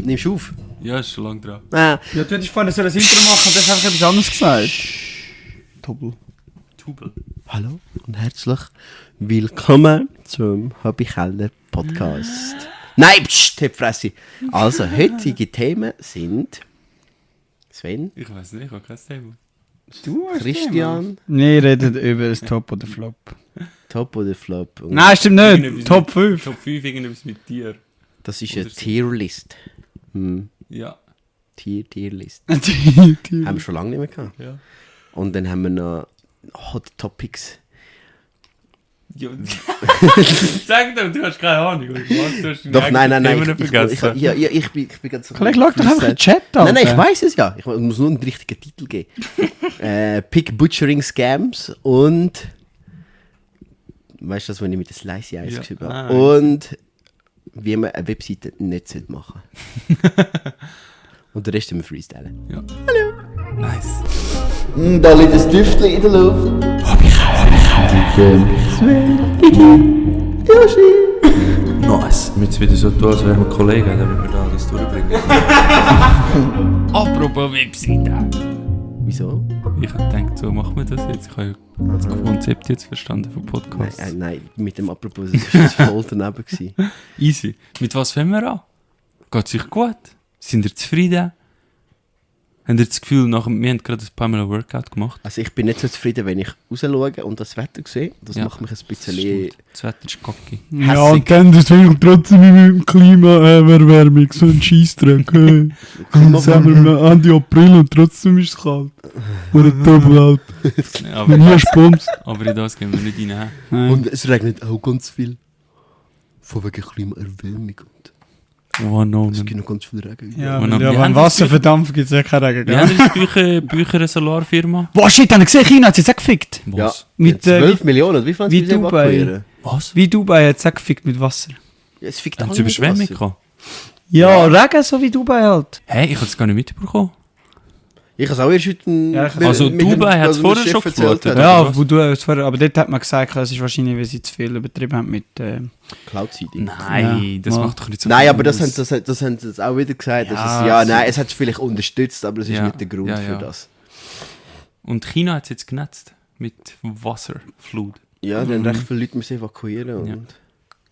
Nimmst du auf? Ja, ist schon lange dran. Ah. Ja, du hättest vorhin so ein Intro machen und das einfach etwas anderes gesagt. Tobel. Tubel. Hallo und herzlich willkommen zum Hobbykeller Podcast. Nein, pst, Fresse. Also, heutige Themen sind Sven, Ich weiß nicht, ich habe kein Thema. Du hast Christian, Wir reden über das Top oder Flop. Top oder Flop. Und Nein, stimmt nicht. Irgendetwas Top mit- 5. Top 5, irgendetwas mit Tier. das ist oder eine so. Tierlist. Ja. Tierlist. Haben wir schon lange nicht mehr gehabt. Ja. Und dann haben wir noch Hot Topics. Ja. Sag doch, du hast keine Ahnung. Oder? Du hast Doch, nein. Themen Ich vergessen. bin ganz so. Kollege, schau doch einfach in den Chat an. Nein, ich weiß es ja. Ich muss nur einen richtigen Titel geben. Pig Butchering Scams und. Weißt du das, wenn ich mit der Slice Eis Ja. geschrieben Ah, habe? Und wie man eine Webseite nicht machen sollte. Und den Rest wir freestylen. Ja. Nice. Da liegt ein Düftchen in der Luft. Nice. Wir jetzt wieder so tun, als wären wir Kollegen, damit wir da alles durchbringen. Apropos Webseite. Wieso? Ich habe gedacht, so machen wir das jetzt. Ich habe das Konzept jetzt verstanden vom Podcast. Nein, mit dem Apropos, das war jetzt voll daneben gewesen. Easy. Mit was fangen wir an? Geht es euch gut? Sind ihr zufrieden? Habt ihr das Gefühl, wir haben gerade ein paar Mal ein Workout gemacht? Also ich bin nicht so zufrieden, wenn ich rausschaue und das Wetter sehe. Das Ja. macht mich ein bisschen... Stimmt. Das Wetter ist cocky. Ja, hässig. und dann das will ich trotzdem mit dem Klimaerwärmung so ein Scheissdreck. Hey. Jetzt haben wir Ende April und trotzdem ist es kalt. Oder doppelt alt. Ja, Wenn hier spumst. aber in das gehen wir nicht rein. Und es regnet auch ganz viel. Von wegen Klimaerwärmung. Oh no. Es gibt noch ganz viel Regen. Ja, Und ja, wir wenn haben Wasser das- verdampft, gibt es ja keinen Regen. Wir haben jetzt Bücher eine Solarfirma. Boah, shit, habt ihr gesehen? China hat es jetzt auch gefickt. Ja, Was? Mit, mit 12 Millionen. Wie viel wie sie Dubai. evakuieren? Was? Wie Dubai hat es auch gefickt mit Wasser. Ja, es fickt Haben alle sie mit Überschwemmung Wasser. gehabt? Ja, Regen so wie Dubai halt. Hey, ich habe es gar nicht mitbekommen. Ich habe es auch erst heute... Ja, ich- Also mit dem- Dubai hat's also vorher mit dem schon Chef erzählt geflutet. hat. Ja. Ja, was? wo du es vorher, aber dort hat man gesagt, es ist wahrscheinlich, weil sie zu viel übertrieben haben mit... Cloud-Seeding. Nein, das Ja. macht doch nicht so Nein, viel aber das aus. haben sie jetzt auch wieder gesagt. Dass Ja, es, ja, so- nein, es hat es vielleicht unterstützt, aber es ist Ja, nicht der Grund ja, für ja. das. Und China hat es jetzt genetzt mit Wasserflut. Ja, dann recht viele Leute müssen evakuieren. Und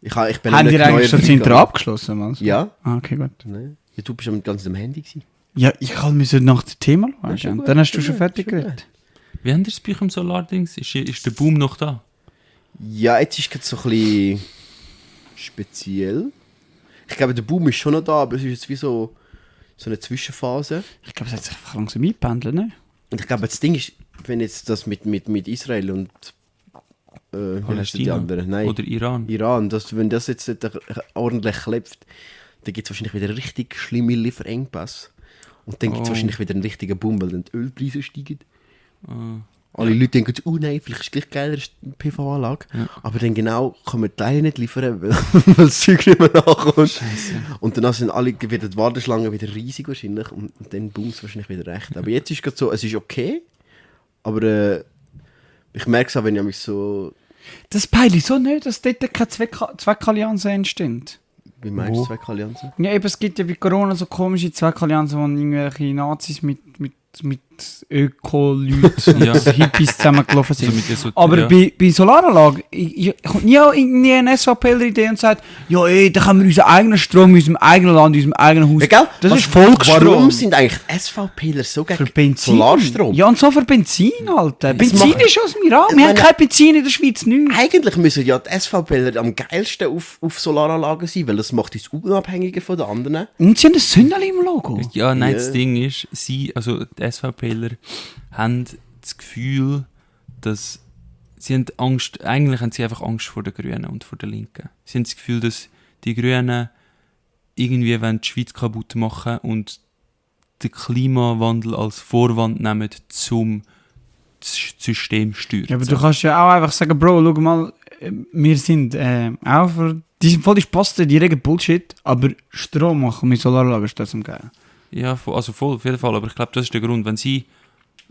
Ja. ich bin Haben nicht die eigentlich schon das neu Intro gegangen. abgeschlossen? Mann? Ja. Ah, okay, gut. Nein. Ja, du bist am ganzen am Handy gewesen. Ja, ich kann mich nach dem Thema Ja, schauen. schon gut, Dann hast du schon schon gut, fertig schon geredet. Wie haben ihr das bei euch im Solardings? Ist der Boom noch da? Ja, jetzt ist es so ein bisschen speziell. Ich glaube, der Boom ist schon noch da, aber es ist jetzt wie so eine Zwischenphase. Ich glaube, es hat sich einfach langsam eingependelt, ne? Und ich glaube, das Ding ist, wenn jetzt das mit Israel und wie heißt die Palästina? anderen? Nein, Oder Iran? Iran, wenn das jetzt nicht ordentlich klebt, dann gibt es wahrscheinlich wieder richtig schlimme Lieferengpässe. Und dann gibt es Oh. wahrscheinlich wieder einen richtigen Boom, weil dann die Ölpreise steigen. Ah, Alle Leute denken, oh nein, vielleicht ist es gleich geiler als eine PV-Anlage. Ja. Aber dann genau können wir die Teile nicht liefern, weil das Zeug nicht mehr nachkommt. Und dann sind alle, wieder die Warteschlangen wieder riesig wahrscheinlich. Und dann boomt es wahrscheinlich wieder recht. Aber jetzt ist es gerade so, es ist okay. Aber ich merke es auch, wenn ich mich so... Das peile ich so nicht, dass dort keine Zweckallianzen entstehen. Wie meinst Wo? du Zweckallianzen? Ja, eben, es gibt ja bei Corona so komische Zweckallianzen, wo irgendwelche Nazis mit Öko-Leuten Ja. und Hippies zusammengelaufen sind. Also mit der so- Aber ja. bei Solaranlagen kommt nie irgendwie eine SVP-Idee und sagt, ja ey, da haben wir unseren eigenen Strom in unserem eigenen Land, in unserem eigenen Haus. Ja, gell? Das Was- ist Volksstrom. Warum sind eigentlich SVPler so Für gegen Benzin. Solarstrom? Ja, und so für Benzin, Alter. Benzin macht- ist aus dem Iran. Ich Wir haben meine- kein Benzin in der Schweiz, nichts. Eigentlich müssen ja die SVPler am geilsten auf Solaranlagen sein, weil das macht uns unabhängiger von den anderen. Und sie haben ein Sündeli im Logo. Ja, nein, Ja. das Ding ist, also die SVPler haben das Gefühl, dass sie haben Angst, eigentlich haben sie einfach Angst vor den Grünen und vor den Linken. Sie haben das Gefühl, dass die Grünen irgendwie wollen die Schweiz kaputt machen und den Klimawandel als Vorwand nehmen, zum das System zu steuern. Ja, aber du kannst ja auch einfach sagen, Bro, schau mal, wir sind auch für... Die sind voll die Spasten, die regen Bullshit, aber Strom machen mit Solaranlagen ist trotzdem geil. Ja, also voll, auf jeden Fall. Aber ich glaube, das ist der Grund. Wenn sie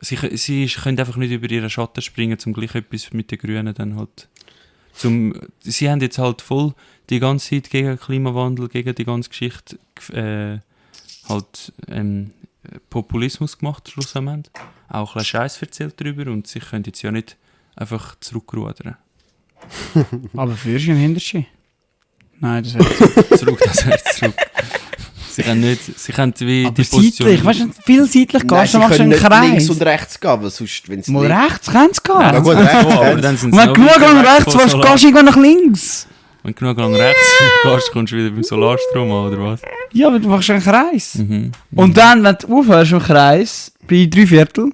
können einfach nicht über ihren Schatten springen, zum gleich etwas mit den Grünen dann halt. Sie haben jetzt halt voll die ganze Zeit gegen Klimawandel, gegen die ganze Geschichte halt Populismus gemacht, schlussendlich. Auch ein bisschen Scheiß erzählt darüber und sie können jetzt ja nicht einfach zurückrudern. Aber für einen Hinterschi? Nein, das wäre Zurück. Sie können wie aber die Position... seitlich, weißt du, viel seitlich Nein, gehst, sie dann machst du können einen nicht Kreis. links und rechts gehen, weil sonst, wenn es Mal rechts kannst du Ja, gehen. gut, rechts. aber dann sind Und sie wenn noch du genug weiter lang weg rechts vom willst, Solar. gehst du irgendwann nach links. Wenn du genug lang rechts gehst, kommst du wieder beim Solarstrom an, oder was? Ja, aber du machst einen Kreis. Mhm. Und dann, wenn du aufhörst im Kreis, bei 3/4,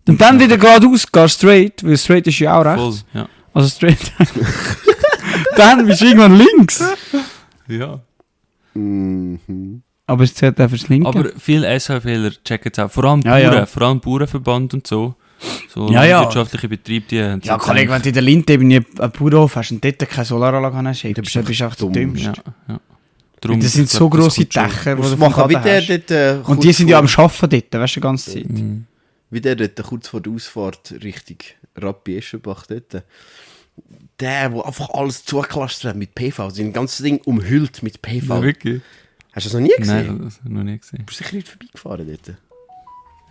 und dann wieder geradeaus gehst, straight, weil straight ist ja auch rechts. Voll, ja. Also straight. Dann bist du irgendwann links. Ja. Mhm. Aber es zählt auch fürs Linke. Aber viele SVPler checken es auch. Vor allem Ja, Bauern, ja. vor allem Bauernverband und so. So Ja, ja. landwirtschaftliche Betriebe, die haben Ja, so Kollege, wenn du in der Linde eben einen Bauernhof hast und dort keine Solaranlage hast, dann bist du einfach der dumm. Dümmste. Ja. Darum, Das sind ich so glaub, das grosse kommt schon. Dächer, die Was du machen von wie Kaden der hast. dort Und die sind ja am Arbeiten dort, weißt du, die ganze Zeit. Mhm. Wie der dort kurz vor der Ausfahrt Richtung Rappi-Eschenbach dort. Der einfach alles zugeklastert hat mit PV. Sein ganzes Ding umhüllt mit PV. Ja, wirklich? Hast du das noch nie gesehen? Nein, das habe ich noch nie gesehen. Bist du sicher nicht vorbeigefahren dort?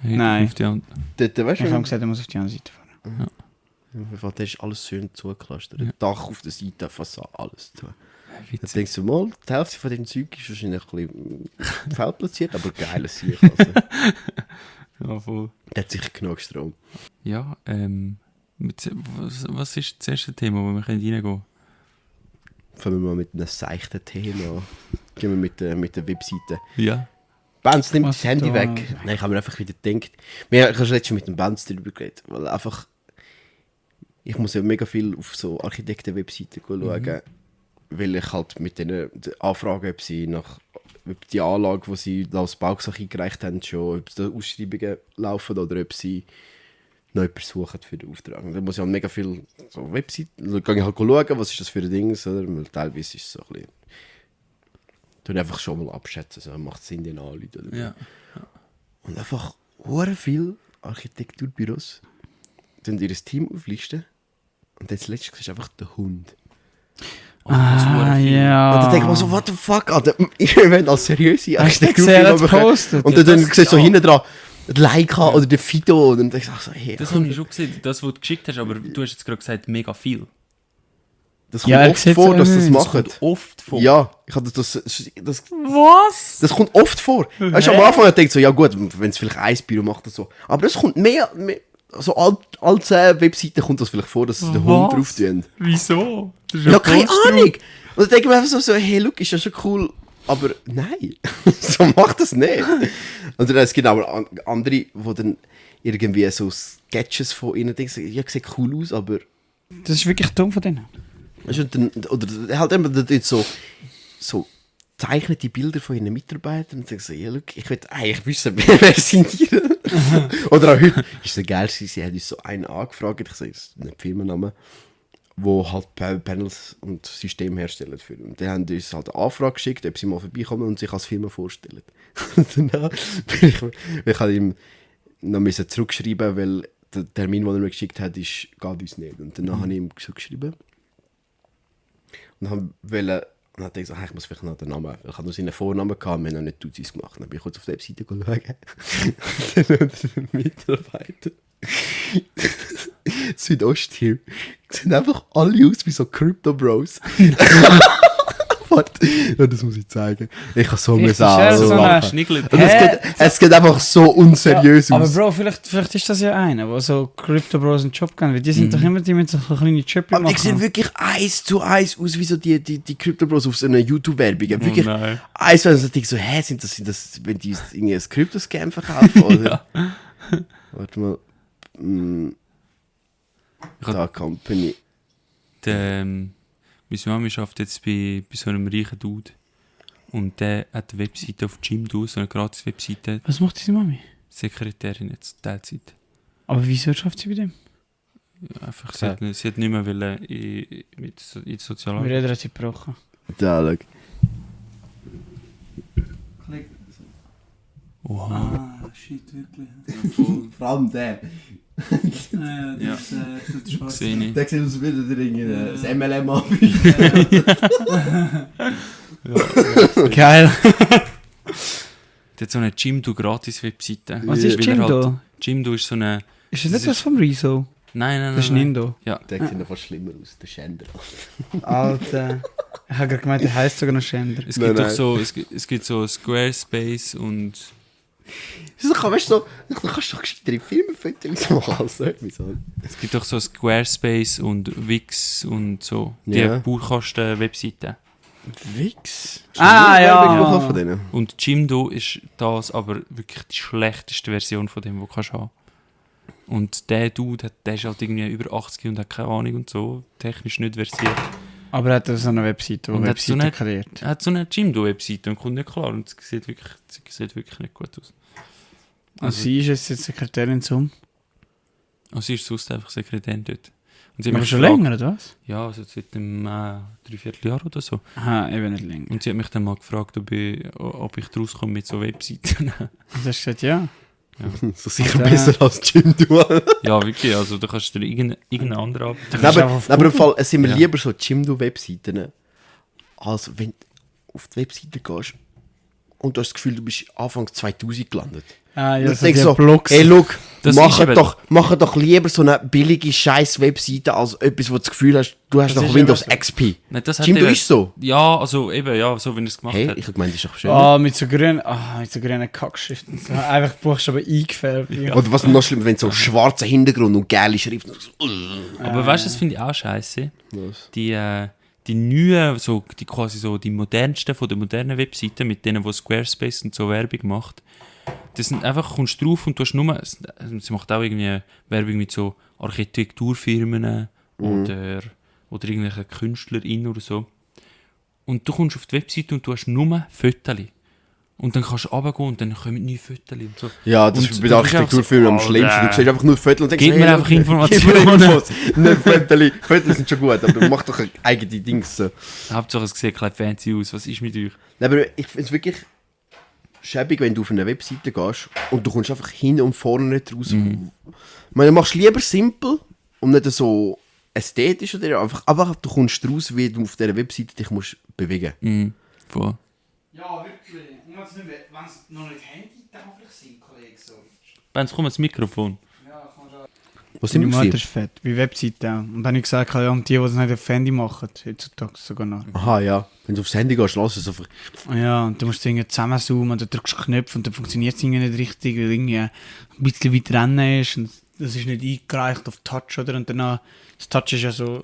Nein. Auf die Hand. Dort, weißt Ich du, habe gesagt, er muss auf die andere Seite fahren. da ist alles schön zugeklastert. Ja. Dach auf der Seite, Fassade, alles zu. Dann Witzig. denkst du mal, die Hälfte von dem Zeug ist wahrscheinlich ein bisschen fehlplatziert, aber geiles Sieg. Also. Ja, voll. Der hat sicher genug Strom. Ja, was ist das erste Thema, wo wir reingehen können? Fangen wir mal mit einem seichten Thema an. Gehen wir mit der Webseite. Ja. Benz nimmt Was das Handy da- weg. Nein, ich habe mir einfach wieder gedacht. Ich habe letztens mit dem Benz darüber geredet, weil einfach ich muss ja mega viel auf so Architekten-Webseiten schauen, weil ich halt mit den Anfragen, ob die Anlage, die sie als Baugesuch eingereicht haben, schon, ob da Ausschreibungen laufen oder ob sie noch jemanden suchen für den Auftrag. Da muss ich halt mega viel so Webseiten, da gehe ich halt schauen, was ist das für ein Ding, oder? Weil teilweise ist es so ein bisschen, tue einfach schon mal abschätzen, so, macht es Sinn, den anzuleiten oder nicht. Ja. Und einfach sehr viele Architekturbüros tun ihr Team auflisten und jetzt letztens ist einfach der Hund. Ah, ja. Und dann denke ich mir so, what the fuck, Alter, ich will als seriöse Hast du Architektur gesehen, er hat gepostet? und dann siehst du so hinten dran Leica oder der Fido und dann denke ich so, hey, Das habe ich schon gesehen, das, was du geschickt hast, aber du hast jetzt gerade gesagt, mega viel. das kommt Ja, er oft sieht vor, so dass sie das aus. machen. Kommt oft vor. Ja, ich hatte das Was? das kommt oft vor. Weißt du, am Anfang denke ich so, ja gut, wenn es vielleicht ein Büro macht oder so. Aber das kommt mehr so all 10 Webseiten kommt das vielleicht vor, dass sie den Hund Was? drauf tun. Wieso? Das ist Ja, keine Ahnung. Und dann denke ich mir einfach so, hey, look, ist ja schon cool, aber nein, so macht das nicht. Und dann es gibt aber andere, die dann irgendwie so Sketches von ihnen denken, ja, sieht cool aus, aber Das ist wirklich dumm von denen. weißt du, dann, oder halt immer dann so zeichnete Bilder von ihren Mitarbeitern und sagen so, ja, look, ich will eigentlich wissen, wer sind die denn? Oder auch heute, ist es geil, sie hat uns so einen angefragt, ich sage, das ist nicht Firmenname, wo halt Panels und Systeme herstellen. Und die haben uns halt eine Anfrage geschickt, ob sie mal vorbeikommen und sich als Firma vorstellen. Und dann ich habe ihm noch müssen zurückschreiben, weil der Termin, den er mir geschickt hat, geht uns nicht. Und dann habe ich ihm zurückgeschrieben. Und habe und dann dachte ich so, ich muss vielleicht noch den Namen, weil ich habe nur seinen Vornamen gehabt, wir haben noch nicht Duzis gemacht. Dann bin ich kurz auf die Webseite schauen. Und dann hat der Mitarbeiter Südosthilfe sehen einfach alle aus wie so Crypto Bros. Warte, ja, das muss ich zeigen. Ich kann so Richtig, müssen ja, so eine- machen. Schniggelt. Und es geht einfach so unseriös Aber aus. Bro, vielleicht ist das ja einer, der so Crypto Bros einen Job geben will. Die sind doch immer die mit so kleinen Chöppchen Aber die sehen machen. wirklich 1:1 aus wie so die Crypto Bros auf so einer YouTube-Werbung. Wirklich nein. 1:1. Und ich so, hä, sind das, wenn die irgendwie ein Crypto-Scam verkaufen? Oder? Warte mal. Da Company. Meine Mama arbeitet jetzt bei so einem reichen Dude. Und der hat eine Webseite auf Jimdo, so eine gratis Webseite. Was macht diese Mami? Sekretärin jetzt, Teilzeit. Aber wieso schafft sie bei dem? Ja, einfach, sie hat nicht mehr wollen in die Wir Sozialarbeit. reden hat sie gebrochen. Da, schau. Oha. Ah, shit, wirklich. Vor allem der. Ja. Sehe ich. Der sieht aus wie das MLM an. Geil. hat so eine Jimdo-Gratis-Webseite. Was ist Weil er Jimdo? Halt, Jimdo ist so eine... Ist das nicht das vom Rezo? Nein. Das ist Nindo. Ja. Der sieht noch fast schlimmer aus, der Schänder. Alter. Ich habe gerade gemeint, der heisst sogar noch Schänder. Es gibt doch so... Es gibt so Squarespace und... Wieso kannst du doch gescheitere Filmfotos machen als so etwas? Es gibt doch so Squarespace und Wix und so. Die Ja. Baukasten-Webseiten. Wix? Ja. Von denen? Und Jimdo ist das aber wirklich die schlechteste Version von dem, was du kannst haben. Und der Dude, der ist halt irgendwie über 80 und hat keine Ahnung und so, technisch nicht versiert. Aber er hat so eine Webseite, die Und hat Webseite so eine- kreiert. Er hat so eine Jimdo-Webseite und kommt nicht klar und es sieht wirklich nicht gut aus. Also sie ist jetzt Sekretärin zum... Also sie ist sonst einfach Sekretärin dort. Und sie hat Aber mich schon gefragt- länger, oder was? Ja, also seit einem 3/4 Jahr oder so. Aha, eben nicht länger. Und sie hat mich dann mal gefragt, ob ich rauskomme mit so Webseiten. Und du hast gesagt, ja. So sicher Und, besser als Jim du. Ja, wirklich, also da kannst du dir irgendeinen anderen ab. Da kannst du einfach auf Aber im Fall sind wir Ja. lieber so Jimdo-Webseiten, als wenn du auf die Webseite gehst und du hast das Gefühl, du bist Anfang 2000 gelandet. Ah, ja, Und ich so denke die so, Blogs. hey, look, Das mach ist eben- doch lieber so eine billige Scheiß-Webseite als etwas, wo du das Gefühl hast, du hast Das noch ist Windows eben so. XP. Nein, das hat Jimdo eben- ist so. Ja, also eben, ja, so wie er es gemacht Hey, hat. ich habe gemeint, das ist doch schön. Mit so grünen Kackschriften. So, einfach Buchstaben eingefärbt. Ja. Oder was noch schlimmer, wenn so schwarzer Hintergrund und geile Schrift. Aber weißt du, das finde ich auch scheiße. Was? Die neuen, so, die quasi so die modernsten von den modernen Webseiten, mit denen, wo Squarespace und so Werbung macht, das sind einfach, kommst du drauf und du hast nur, sie macht auch irgendwie Werbung mit so Architekturfirmen oder irgendwelchen KünstlerInnen oder so. Und du kommst auf die Webseite und du hast nur Fotos. Und dann kannst du runtergehen und dann kommen neue Fotos und so. Ja, das Und ist bei du der bist Architekturfilm am einfach so, schlimmsten. Du Alter. siehst einfach nur Viertel und denkst, Gib mir einfach Informationen. Gib mir Infos. Nicht Viertel. Viertel sind schon gut, aber mach doch eigene Dings. So. Hauptsache es sieht kein fancy aus, was ist mit euch? Nein, aber ich finde es wirklich schäbig, wenn du auf eine Webseite gehst und du kommst einfach hin und vorne nicht raus. Man machst lieber simpel und nicht so ästhetisch oder aber du kommst raus, wie du auf dieser Webseite dich musst bewegen. Voll. Ja, wirklich. Und wenn es noch nicht handytauglich sind, Kollege, so. Benz, komm ans Mikrofon. Ja, komm schon. Was sind Meine wir Mutter gewesen? ist fett, wie Webseite auch. Und dann habe ich gesagt, ja, und die das nicht auf Handy machen, heutzutage sogar noch. Aha, ja. Wenn du aufs Handy gehst, lass es einfach. Ja, und du musst irgendwie zusammenzoomen und du drückst Knöpfe und dann funktioniert es irgendwie nicht richtig, weil irgendwie ein bisschen weit rennen ist und das ist nicht eingereicht auf Touch, oder? Und danach, das Touch ist ja so,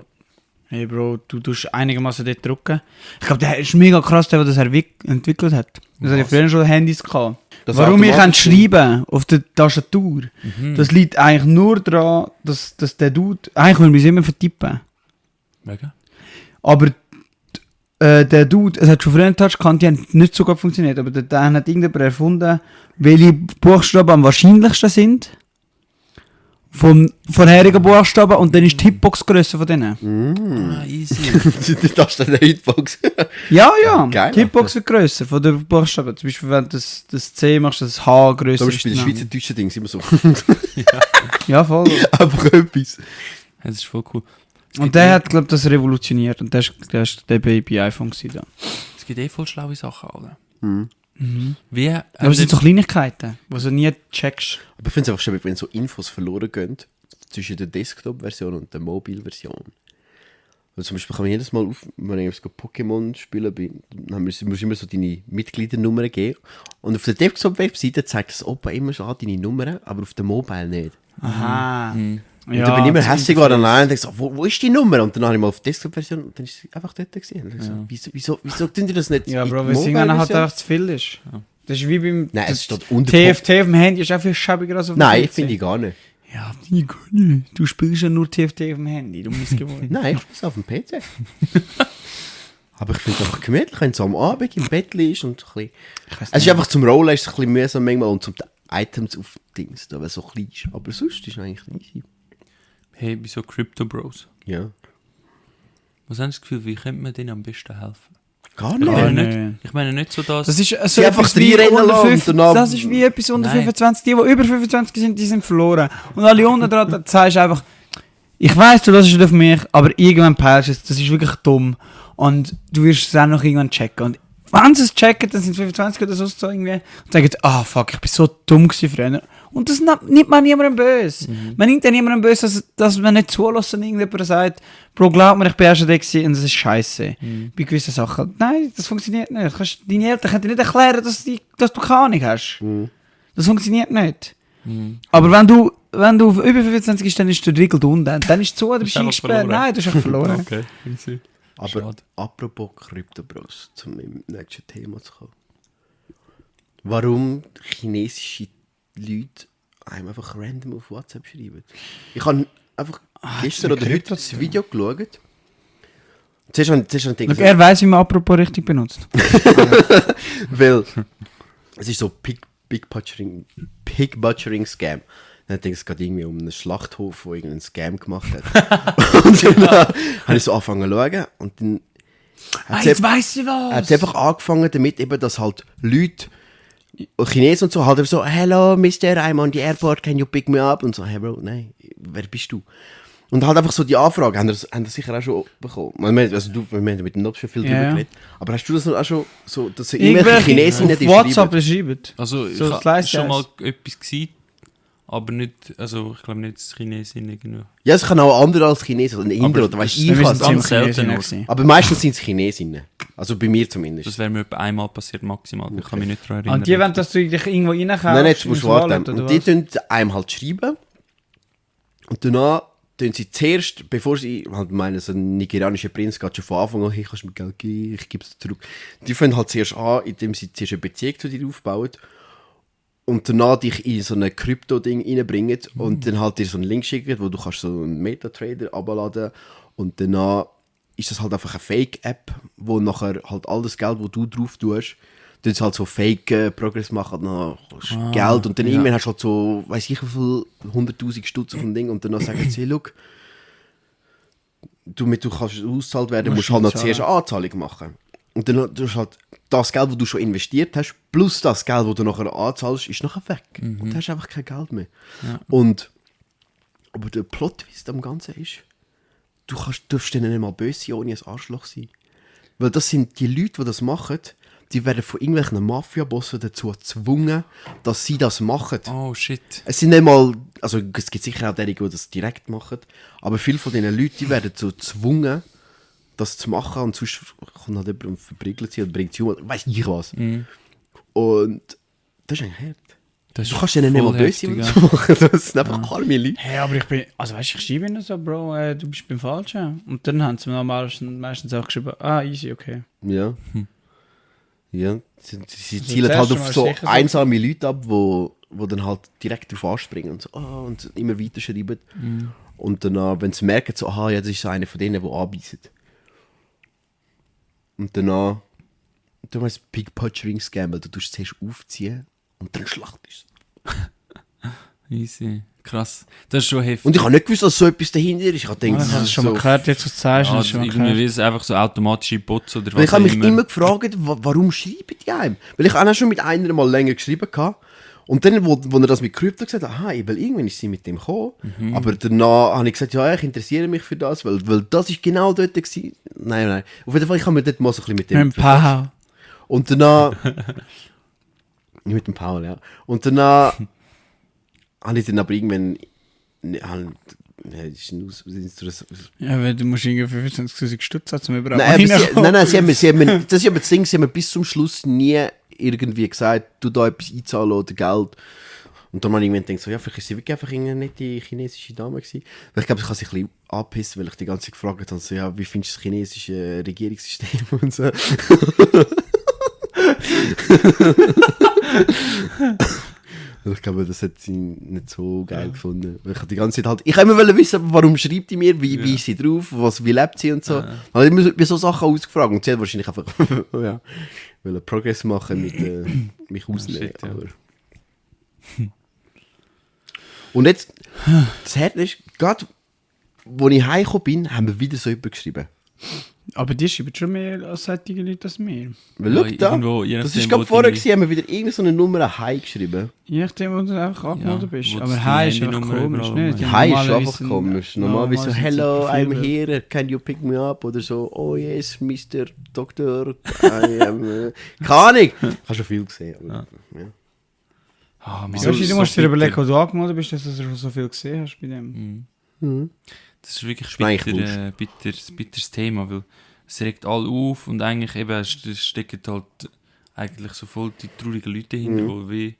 hey Bro, du tust einigermaßen dort drücken. Ich glaube, der ist mega krass, der das entwickelt hat. Das hat ja früher schon Handys gehabt. Das Warum ich automatisch- schreiben auf der Tastatur, das liegt eigentlich nur daran, dass der Dude, eigentlich will ich es immer vertippen. Mega. Aber der Dude, es hat schon früher einen Touch gehabt, die haben nicht so gut funktioniert, aber dann hat irgendjemand erfunden, welche Buchstaben am wahrscheinlichsten sind vom vorherigen Buchstaben und dann ist die Hitbox-Grösse von denen. Ah, easy. Das ist eine Hitbox. Ja, ja, Geil, die Hitbox wird grösser von den Buchstaben. Zum Beispiel, wenn du das C machst, das H grösser Zum ist. Beispiel die dann- schweizerdeutschen Dings immer so. Ja, voll. Einfach etwas. Das ist voll cool. Und der hat, glaube ich, das revolutioniert und der ist der Baby iPhone gewesen. Da. Es gibt voll schlaue Sachen, Alter. Mhm. Wie? Aber es sind so Kleinigkeiten, die du nie checkst. Aber ich finde es einfach schön, wenn so Infos verloren gehen zwischen der Desktop-Version und der Mobile-Version. Also zum Beispiel kann man jedes Mal, wenn ich so Pokémon spielen bin, dann musst du immer so deine Mitgliedernummer geben. Und auf der Desktop-Webseite zeigt das Opa immer schon deine Nummern, aber auf der Mobile nicht. Aha. Und dann bin ich immer hässlich geworden und denke so, wo ist die Nummer? Und dann habe ich mal auf die Desktop-Version und dann ist sie einfach dort gesehen. Und ich so, wieso tun die das nicht? Ja, in Bro, die weil es irgendwann halt Mobile-Version? einfach zu viel ist. Das ist wie beim Nein, es steht unter TFT auf dem Handy, ist auch viel schäbiger als auf dem Nein, PC. finde ich gar nicht. Ja, finde ich gar nicht. Du spielst ja nur TFT auf dem Handy, du Missgeburt. Nein, ich muss auf dem PC. Aber ich finde es einfach gemütlich, wenn es am Abend im Bett ist und so ein bisschen... Es ist einfach zum Rollen ist es ein bisschen mühsam manchmal und zum Items auf Dings, da, weil es so klein ist. Aber sonst ist es eigentlich easy. Hey, wieso Crypto Bros? Ja. Was haben Sie das Gefühl, wie könnte man denen am besten helfen? Gar Ich nicht. Gar meine nicht. nicht, ich meine nicht so, dass... Das ist so Sie einfach etwas wie reinrennen unter lassen 5, und danach- das ist wie etwas unter Nein. 25. Die über 25 sind, die sind verloren. Und alle unten dran, da sagst du einfach, ich weiss, du hörst es auf mich, aber irgendwann peilst du es. Das ist wirklich dumm. Und du wirst es auch noch irgendwann checken. Und wenn sie es checken, dann sind 25 oder so irgendwie und sagen, fuck, ich bin so dumm gewesen früher. Und das nimmt man niemandem böse. Man nimmt ja niemandem böse, dass man nicht zulässt und irgendjemand sagt, Bro, glaub mir, ich bin auch schon da gewesen und das ist scheiße. Bei gewissen Sachen. Nein, das funktioniert nicht. Deine Eltern können dir nicht erklären, dass du keine Ahnung hast. Das funktioniert nicht. Aber wenn du auf über 25 bist, dann ist der Riegel unten. Dann ist es zu, du bist eingesperrt. Nein, du hast einfach verloren. Okay, easy. Aber Schade. apropos Kryptobros, zum nächsten Thema zu kommen. Warum chinesische Leute einem einfach random auf WhatsApp schreiben? Ich habe einfach gestern oder heute das Video geschaut. Zuerst habe ich gedacht, Er weiss, wie man apropos richtig benutzt. weil es ist so Pig-Butchering-Scam. Dann denke ich, es geht irgendwie um einen Schlachthof, der irgendeinen Scam gemacht hat. Und dann habe ich so angefangen zu schauen. Und dann Jetzt weiss ich was! hat es einfach angefangen damit, eben, dass halt Leute, Chinesen und so, halt einfach so, hello, Mr. I'm on the airport, can you pick me up? Und so, hey Bro, nein, wer bist du? Und halt einfach so die Anfrage, haben das sicher auch schon bekommen. Also wir haben mit dem Nobs schon viel drüber geredet. Aber hast du das auch schon so, dass irgendwelche Chinesen nicht auf WhatsApp schreiben? Also ich So, habe schon mal etwas gesehen, aber nicht, also ich glaube nicht das Chinesin irgendwo. Ja, es kann auch andere als Chinesen, also ein Inder oder weißt ich was. ganz selten aus. Aber meistens sind es Chinesinnen. Also bei mir zumindest. Das wäre mir etwa einmal passiert, maximal. Ich kann mich nicht daran erinnern. Und die wollen, dass du dich irgendwo reinkaufst? Nein, jetzt musst du warten. Oder Und die tun einem halt schreiben. Und danach tun sie zuerst, bevor sie, halt meinen, so ein nigerianischer Prinz geht schon von Anfang an, hey, kannst du mir Geld geben, ich gebe es zurück. Die fangen halt zuerst an, indem sie zuerst eine Beziehung zu dir aufbauen. Und danach dich in so ein Krypto-Ding reinbringen und dann halt dir so einen Link schicken, wo du kannst so einen Metatrader abladen und danach ist das halt einfach eine Fake-App, wo nachher halt all das Geld, das du drauf tust, dann halt so Fake-Progress machen, dann hast du Geld und dann irgendwann hast du halt so, weiss ich wie viel, 100'000 Stutz auf dem Ding und danach sagen sie, look, damit du kannst ausgezahlt werden, musst du halt noch zuerst eine Anzahlung machen. Und dann tust du halt das Geld, das du schon investiert hast, plus das Geld, das du nachher anzahlst, ist nachher weg. Und du hast einfach kein Geld mehr. Ja. Aber der Plot-Twist am Ganzen ist, du darfst denen nicht mal böse sein, ohne ein Arschloch sein. Weil das sind die Leute, die das machen, die werden von irgendwelchen Mafia-Bossen dazu gezwungen, dass sie das machen. Oh shit. Es sind nicht mal, also es gibt sicher auch diejenigen, die das direkt machen, aber viele von diesen Leuten, die werden so gezwungen, das zu machen und sonst kommt halt jemand und verprügelt sie und bringt sie um, weiss ich was. Und das ist eigentlich hart. Das Du ist kannst denen nicht mal voll böse heftig, machen, das sind einfach arme Leute. Hey, aber ich bin, also weißt du, ich schreibe ihnen so, Bro, du bist beim Falschen. Und dann haben sie mir meistens auch geschrieben, easy, okay. Ja. Ja, sie Also zielen das halt erste auf Mal so sicher so. einsame Leute ab, wo dann halt direkt drauf anspringen und so, und immer weiter schreiben. Und dann, wenn sie merken, so, ja, das ist so einer von denen, der anbietet. Und danach, du meinst Pig-Butchering-Scam, weil du tust es zuerst aufziehen und dann schlachtest du. Easy. Krass. Das ist schon heftig. Und ich habe nicht gewusst, dass so etwas dahinter ist. Ich habe gedacht, Ich habe es schon mal gehört, jetzt was du sagst. Ja, hast du schon mal irgendwie gehört. ist es einfach so automatische Bots oder Weil was ich habe auch mich immer gefragt, warum schreiben die einem? Weil ich auch schon mit einer mal länger geschrieben hatte. Und dann, wo er das mit Krypto gesagt hat, weil irgendwann ist sie mit dem gekommen. Aber danach habe ich gesagt, ja, ich interessiere mich für das, weil das ist genau dort gewesen. Nein. Auf jeden Fall, ich habe mich dort mal so ein bisschen mit dem Mit dem Pau. Und danach... mit dem Paul, ja. Und danach habe ich dann aber irgendwann... Ja, weil du musst irgendwie 25'000 Stutz haben, um überall Nein, reinzukommen. nein, sie haben, das ist aber das Ding, sie haben bis zum Schluss nie irgendwie gesagt, du da etwas einzahlen oder Geld. Und dann habe ich irgendwann gedacht, so, ja, vielleicht ist sie wirklich einfach eine nette chinesische Dame gewesen. Weil ich glaube, ich habe sich ein bisschen angepisst, weil ich die ganze Zeit gefragt habe, so, ja, wie findest du das chinesische Regierungssystem und so. Ich glaube, das hat sie nicht so geil gefunden. Weil ich habe die ganze Zeit halt... Ich wollte immer wissen, warum schreibt die mir, wie ist sie drauf, wie lebt sie und so. Ich habe immer so Sachen ausgefragt und sie hat wahrscheinlich einfach wollen Progress machen mit mich ausnehmen. Shit, ja. Aber. Und jetzt, das Härte ist, gerade als ich heimgekommen bin, haben wir wieder so jemanden geschrieben. Aber die schreiben schon mehr als solche Leute als mir. Weil schau da, irgendwo, je das nachdem, ist gerade wo vorher deine- gewesen, haben wir wieder irgendeine so eine Nummer High geschrieben. Je nachdem, wo du einfach angemeldet Ja, bist. wo Aber das die Hi ist einfach Handynummer komisch, überall nicht? rum. Die High ist normalerweise einfach sind- komisch. Normalerweise so, normalerweise hello, sind I'm Profile. here, can you pick me up? Oder so, oh yes, Mr. Doktor, I am... keine Ahnung. Ich habe schon viel gesehen. Aber, ja. Ah, Mann, Weißt du, du so musst dir bitter. überlegen, wo du angemeldet bist, dass du schon so viel gesehen hast bei dem. Mhm. Das ist wirklich eigentlich bitteres Thema, weil es regt alle auf und eigentlich eben es stecken halt eigentlich so voll die traurigen Leute dahinter, die wie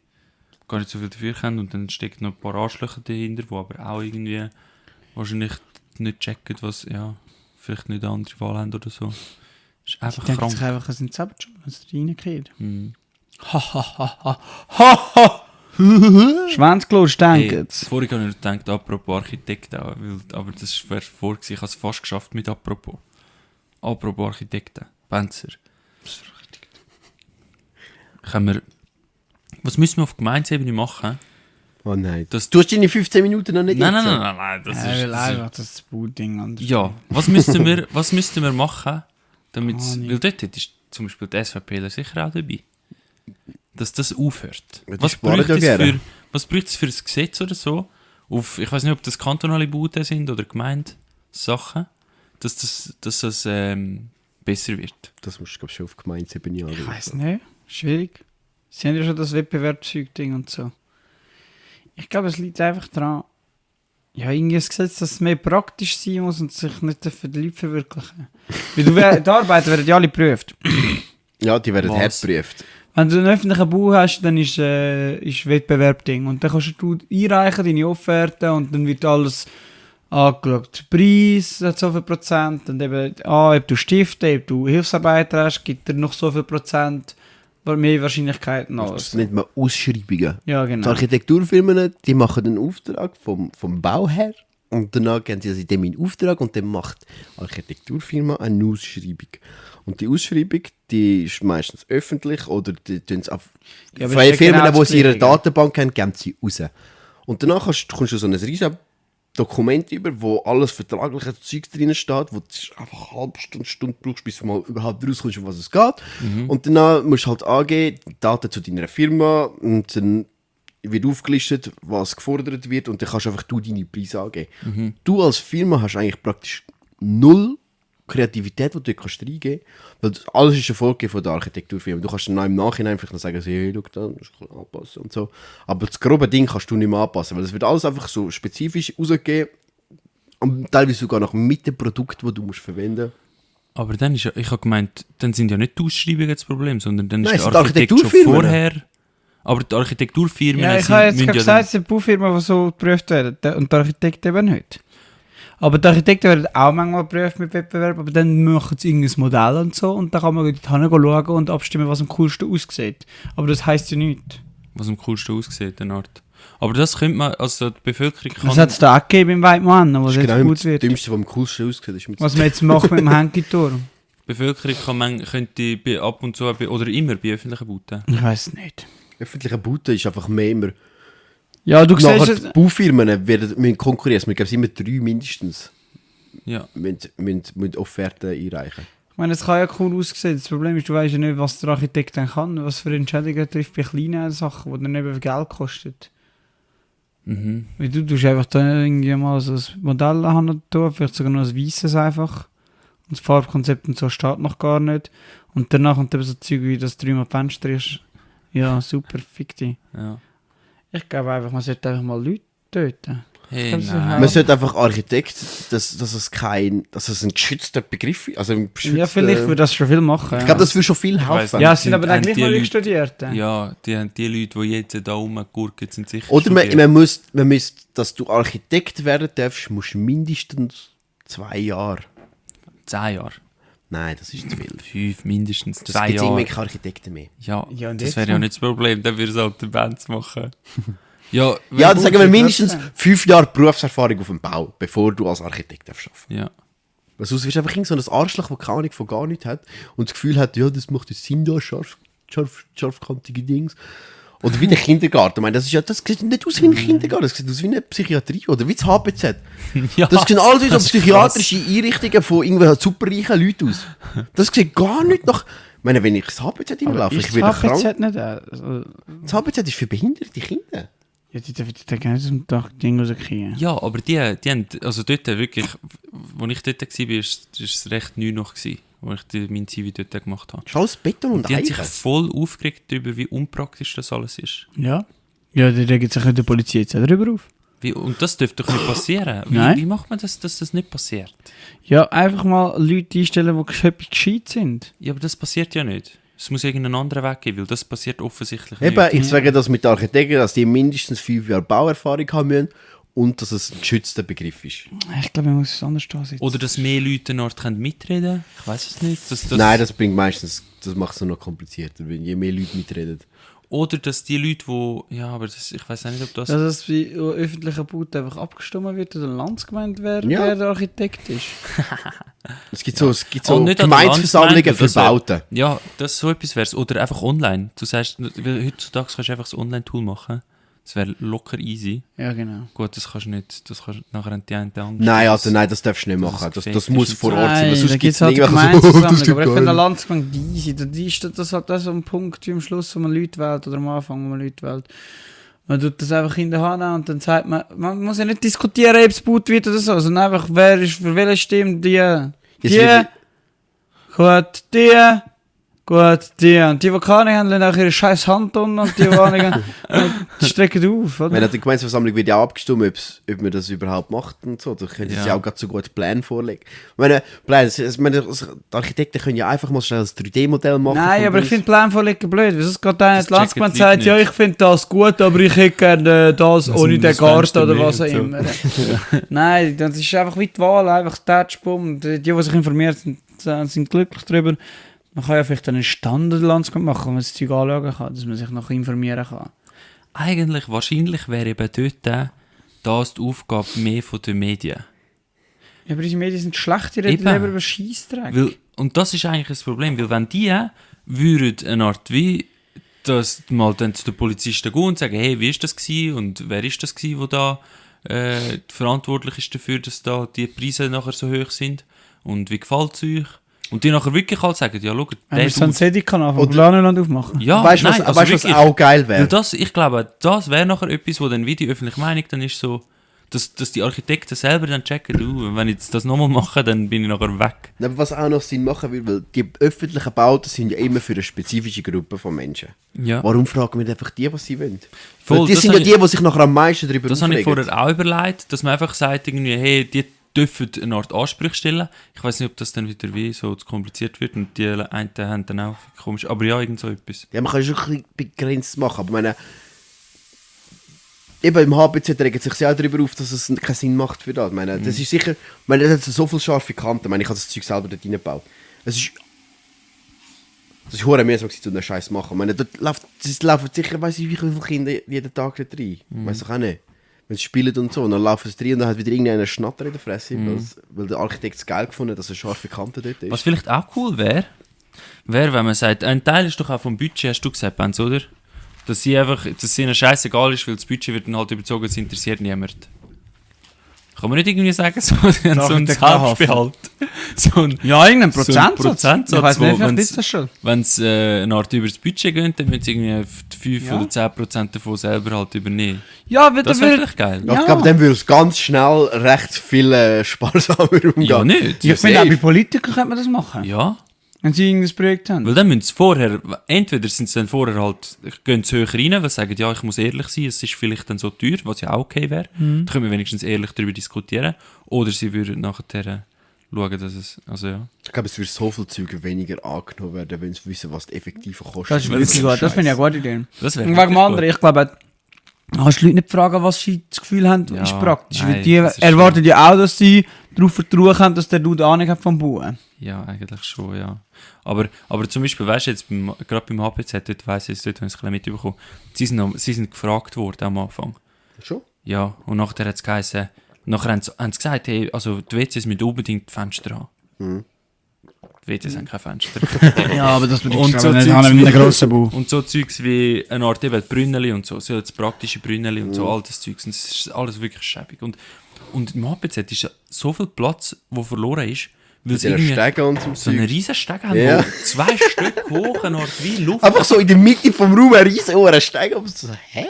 gar nicht so viel dafür können und dann stecken noch ein paar Arschlöcher dahinter, die aber auch irgendwie wahrscheinlich nicht checken, was, ja, vielleicht nicht eine andere Wahl haben oder so. Ist einfach Ich denke krank. sich einfach, es sind selber schon, wenn es reingekehrt. Mhm. Schwänzklos Hey, denken's. vorhin habe ich noch gedacht, apropos Architekt auch, aber das wäre vor gewesen, ich habe es fast geschafft mit apropos. Apropos Architekten, Benzer. Was müssen wir auf Gemeindeebene machen? Oh nein. Das- Du hast deine 15 Minuten noch nicht Nein, jetzt. das Er will ist... einfach das Booting anders. Ja, was müssten wir machen, damit weil dort ist zum Beispiel die SVPler sicher auch dabei. Dass das aufhört. Ja, die Was sparen bräuchte ja es gerne. was bräuchte es für ein Gesetz oder so? Ich weiß nicht, ob das kantonale Bauten sind oder Gemeindesachen, dass das besser wird. Das musst du, glaube ich, schon auf Gemeindeebene Ich anschauen. weiß nicht. Schwierig. Sie haben ja schon das Wettbewerbszeug-Ding und so. Ich glaube, es liegt einfach daran, ja, irgendwie ein Gesetz, dass es mehr praktisch sein muss und sich nicht für die Leute verwirklichen. Weil die Arbeiter werden ja alle geprüft. Ja, die werden Was? hart geprüft. Wenn du einen öffentlichen Bau hast, dann ist Wettbewerb-Ding. Und dann kannst du einreichen, deine Offerte, und dann wird alles angeschaut. Der Preis hat so viel Prozent, und eben, ob du Stifte, ob du Hilfsarbeiter hast, gibt er noch so viel Prozent, mehr Wahrscheinlichkeiten Das als. nennt man Ausschreibungen. Ja, Die genau. Architekturfirmen, die machen einen Auftrag vom Bauherr und danach gehen sie dem in Auftrag und dann macht die Architekturfirma eine Ausschreibung. Und die Ausschreibung, die ist meistens öffentlich oder die tun es auf Ja, aber freie ist ja Firmen, genau die das sie in ihrer Gleiche, Datenbank haben, geben sie raus. Und danach kommst du so ein riesiges Dokument über, wo alles vertragliche Zeug drin steht, wo du einfach eine halbe Stunde brauchst, bis du mal überhaupt rauskommst, um was es geht. Und danach musst du halt angeben, Daten zu deiner Firma, und dann wird aufgelistet, was gefordert wird, und dann kannst einfach du deine Preise angeben. Du als Firma hast eigentlich praktisch null Kreativität, die du kannst reingeben kannst, weil alles ist eine Folge von der Architekturfirma. Du kannst dann im Nachhinein einfach noch sagen, hey, schau da, das kann anpassen und so. Aber das grobe Ding kannst du nicht mehr anpassen, weil es wird alles einfach so spezifisch rausgegeben und teilweise sogar noch mit dem Produkt, das du musst verwenden musst. Aber dann ist ja, ich habe gemeint, dann sind ja nicht die Ausschreibungen das Problem, sondern dann Nein, ist es der sind Architekt schon Architekturfirmen. vorher. Aber die Architekturfirmen Ja, ich habe jetzt müssen gerade ja gesagt, es sind Baufirmen, die so geprüft werden. Und die Architekten eben nicht. Aber die Architekten werden auch manchmal geprüft mit Wettbewerb, aber dann machen sie irgendein Modell und so, und dann kann man dort schauen und abstimmen, was am coolsten aussieht. Aber das heisst ja nichts. was am coolsten aussieht, eine Art. Aber das könnte man, also die Bevölkerung kann... Das hat es da auch gegeben im Weidmann, wo Das es ist jetzt genau gut das wird. Dümmste, was am coolsten aussieht. Ist mit Was man jetzt macht mit dem Henkiturm. Die Bevölkerung könnte ab und zu oder immer bei öffentlichen Bauten. Ich weiß nicht. öffentliche Bauten ist einfach mehr immer... Ja, du Nachher siehst die es. Baufirmen müssen konkurrieren. Wir geben immer 3 mindestens. Ja. Müssen Offerten einreichen. Ich meine, es kann ja cool aussehen. Das Problem ist, du weißt ja nicht, was der Architekt dann kann, was für Entscheidungen er trifft bei kleinen Sachen, die dann eben Geld kosten. Mhm. Weil du tust einfach da irgendwie mal so ein Modell haben, vielleicht sogar noch ein weißes einfach. Und das Farbkonzept und so steht noch gar nicht. Und danach kommt eben so Zeug wie das 3x Fenster ist. Ja, super, fick dich. Ja. Ich glaube einfach, man sollte einfach mal Leute töten. Hey, Kannst du nein. Man sollte einfach Architekt, dass es ein geschützter Begriff ist. Also Ja, vielleicht würde das schon viel machen. Ich glaube, das würde schon viel weiss helfen. nicht. ja, es sind aber dann haben gleich die mal Leute- Studierte. Ja, die Leute, die jetzt da rumgurken, sind sicher Oder studiert. man muss, dass du Architekt werden darfst, musst du mindestens 2 Jahre. 10 Jahre. Nein, das ist zu viel. 5 mindestens. Das 2 gibt Jahre. irgendwie keine Architekten mehr. Ja, Ja, und das jetzt wäre ja noch? nicht das Problem, dann würde es halt der Bands machen. Ja, Ja, dann sagen wir gut, mindestens trotzdem. 5 Jahre Berufserfahrung auf dem Bau, bevor du als Architekt arbeiten darfst. ja. Weil sonst wirst du einfach so ein Arschloch, der keine Ahnung von gar nichts hat und das Gefühl hat, ja, das macht jetzt Sinn da, scharfkantige Dings. Oder wie der Kindergarten. Ich meine, das sieht nicht aus wie ein Kindergarten, das sieht aus wie eine Psychiatrie oder wie das HBZ. Ja, Das sieht alles wie so das ist psychiatrische Einrichtungen von irgendwelchen superreichen Leuten aus. Das sieht gar nicht nach... Ich meine, wenn ich ins HBZ reinlaufe, ich werde krank. HBZ nicht, also, Das HBZ ist für behinderte Kinder. ja, die dürfen gerne aus dem Ding rauskriegen. Ja, aber die haben, also dort wirklich, wo ich dort war, ist es recht neu noch gewesen, wo ich mein CV dort gemacht habe. Das ist alles Beton und Die haben sich Eichen. voll aufgeregt darüber, wie unpraktisch das alles ist. Ja. Ja, da regt sich die Polizei jetzt auch drüber auf. Und das dürfte doch nicht passieren. Nein. Wie macht man das, dass das nicht passiert? Ja, einfach mal Leute einstellen, die gescheit sind. Ja, aber das passiert ja nicht. Es muss irgendeinen anderen Weg geben, weil das passiert offensichtlich Eben, nicht. ich sage das mit Architekten, dass die mindestens 5 Jahre Bauerfahrung haben müssen und dass es ein geschützter Begriff ist. Ich glaube, man muss es anders ansetzen. Oder dass mehr Leute eine Art mitreden können. Ich weiß es nicht. Nein, das bringt meistens, das macht es noch komplizierter, wenn je mehr Leute mitreden. Oder dass die Leute, die... Ja, aber das, ich weiß auch nicht, ob das... Dass es wie öffentlicher Baut einfach abgestimmt wird oder Landsgemeinde, wer der Architekt ist. Es gibt so nicht an der Gemeindeversammlungen Landsgemeinde, für das wär- Bauten. Ja, das so etwas wäre es. Oder einfach online. Du sagst, weil heutzutage kannst du einfach das Online-Tool machen. Das wäre locker easy. Ja, genau. Gut, das kannst du nicht. Das kannst nachher an die eine Angst. Nein, also nein, das darfst du nicht Das machen. ist Das gefaked muss ist vor und Ort sein. weil Nein, sonst da gibt gibt's es halt irgendwelche Gemeindeversammlung, das aber ich finde geil. eine Landsgemeinde easy. Das ist halt auch so ein Punkt wie am Schluss, wo man Leute wählt oder am Anfang, wo man Leute wählt. Man tut das einfach in der Hand an und dann sagt man muss ja nicht diskutieren, ob es gebaut wird oder so, sondern einfach, wer ist für welche Stimme, die, gut, die. Und die keine haben, lassen auch ihre scheiß Hand unten und die nicht, die strecken auf, oder? Wenn an der Gemeindeversammlung wird ja auch abgestimmt, ob man das überhaupt macht und so. Da können sie Ja. auch gerade so gut Pläne vorlegen. Ich meine, die Architekten können ja einfach mal schnell ein 3D-Modell machen. Nein, von aber ich Dings. finde Plan vorliegen blöd. Wieso geht einer Das ins Landsgemeinde und checken die sagt, ja, Leute ich finde das gut, aber ich hätte gerne das ohne den das Garten Fenster oder mehr was auch und so. immer. Nein, das ist einfach wie die Wahl, einfach Touchbumm. Die sich informiert sind glücklich darüber. Man kann ja vielleicht einen Standard-Landsgemeinde machen, wo man das Zeug anschauen kann, dass man sich noch informieren kann. Eigentlich, wahrscheinlich wäre eben dort das die Aufgabe mehr von den Medien. Ja, aber diese Medien sind schlecht, die reden Eben. lieber über Scheissdreck. Weil, und das ist eigentlich das Problem, weil wenn die würden eine Art wie, dass mal dann zu den Polizisten gehen und sagen, hey, wie ist das gewesen und wer ist das gewesen, wo da verantwortlich ist dafür, dass da die Preise nachher so hoch sind und wie gefällt es euch? Und die nachher wirklich halt sagen, ja, schau, Wenn wir so einen Sedi-Kanal vom Oder- Planenland aufmachen. ja, Weißt du, was, nein, also weißt, was wirklich, auch geil weil wäre? das, ich glaube, das wäre nachher etwas, wo dann wie die öffentliche Meinung dann ist so, dass die Architekten selber dann checken, wenn ich jetzt das nochmal mache, dann bin ich nachher weg. Aber was auch noch Sinn machen will, weil die öffentlichen Bauten sind ja immer für eine spezifische Gruppe von Menschen. Ja. Warum fragen wir nicht einfach die, was sie wollen? Voll, Weil die das sind ja hab die sich nachher am meisten darüber Das habe ich aufregen. vorher auch überlegt, dass man einfach sagt, irgendwie, hey, die dürfen eine Art Ansprüche stellen. Ich weiß nicht, ob das dann wieder wie so zu kompliziert wird und die einen haben dann auch komisch, aber ja, irgend so etwas. Ja, man kann schon ein bisschen begrenzt machen, aber ich meine, eben im HBZ regt sich ja auch darüber auf, dass es keinen Sinn macht für das. Ich meine, das ist sicher, ich meine, das hat so viele scharfe Kanten. Ich meine, ich habe das Zeug selber dort reingebaut. Es ist verdammt mühsam, so einen Scheiß machen. Ich meine, dort laufen sicher, weiss ich, wie viele Kinder jeden Tag dort rein. Weiss ich auch nicht. Wenn sie spielen und so, und dann laufen sie rein und dann hat wieder irgendeiner Schnatter in der Fresse, weil der Architekt es geil gefunden hat, dass eine scharfe Kante dort ist. Was vielleicht auch cool wäre, wenn man sagt, ein Teil ist doch auch vom Budget, hast du gesagt, Benz, oder? Dass es ihnen scheißegal ist, weil das Budget wird dann halt überzogen, es interessiert niemand. Kann man nicht irgendwie sagen, so ein Selbstbehalt. So ein, Ja, irgendein so ein Prozentsatz. Prozentsatz, Ich weiss wo, nicht, vielleicht wenn's- ist das schon. wenn es eine Art über das Budget geht, dann müssen sie irgendwie 5 Ja. oder 10% davon selber halt übernehmen. Ja, weil Das dann wäre wird... vielleicht geil. Ja, Ja. ich glaube, dann würde es ganz schnell recht viel sparsamer umgehen. Ja, nicht. Ich finde, auch bei Politikern könnte man das machen. Ja, Wenn sie irgendein Projekt haben. weil dann müssen sie vorher, entweder sind sie dann vorher halt, gehen sie höher rein, weil sie sagen, ja, ich muss ehrlich sein, es ist vielleicht dann so teuer, was ja auch okay wäre. Dann können wir wenigstens ehrlich darüber diskutieren. Oder sie würden nachher schauen, dass es, also ja. Ich glaube, es würde so viel Züge weniger angenommen werden, wenn sie wissen, was die effektiven Kosten Das ist sind. wirklich gut. Das finde ich eine gute Idee. Das wäre Und wegen wirklich dem anderen, ich glaube, kannst du die Leute nicht fragen, was sie das Gefühl haben, Ja, ist praktisch. nein, Weil die das ist erwarten ja auch, dass sie darauf vertrauen können, dass der Dude Ahnung hat vom Bauen. Ja, eigentlich schon, ja. Aber zum Beispiel, weißt du, jetzt gerade beim HPZ, dort weiss ich es, dort habe ich es ein bisschen mitbekommen, sie sind gefragt worden am Anfang. Schon? Ja, und nachher hat es geheißen, nachher haben sie gesagt, hey, also die WCs müssen unbedingt die Fenster haben. WCs haben kein Fenster. Ja, aber das Und bedeutet so aber nicht, Zeugs haben wie- wir einen grossen Bau. Und so Zeugs wie eine Art eben Brünneli und so das praktische Brünneli und so, all das Zeugs. Und es ist alles wirklich schäbig. Und im HPZ ist ja so viel Platz, der verloren ist, weil Mit sie dieser irgendwie Stege und so so einen Zeug. riesen Steg haben, Ja. wo 2 Stück hoch, eine Art wie Luft. Einfach so in der Mitte vom Raum ein riesen hoher Stege. Und so, hä?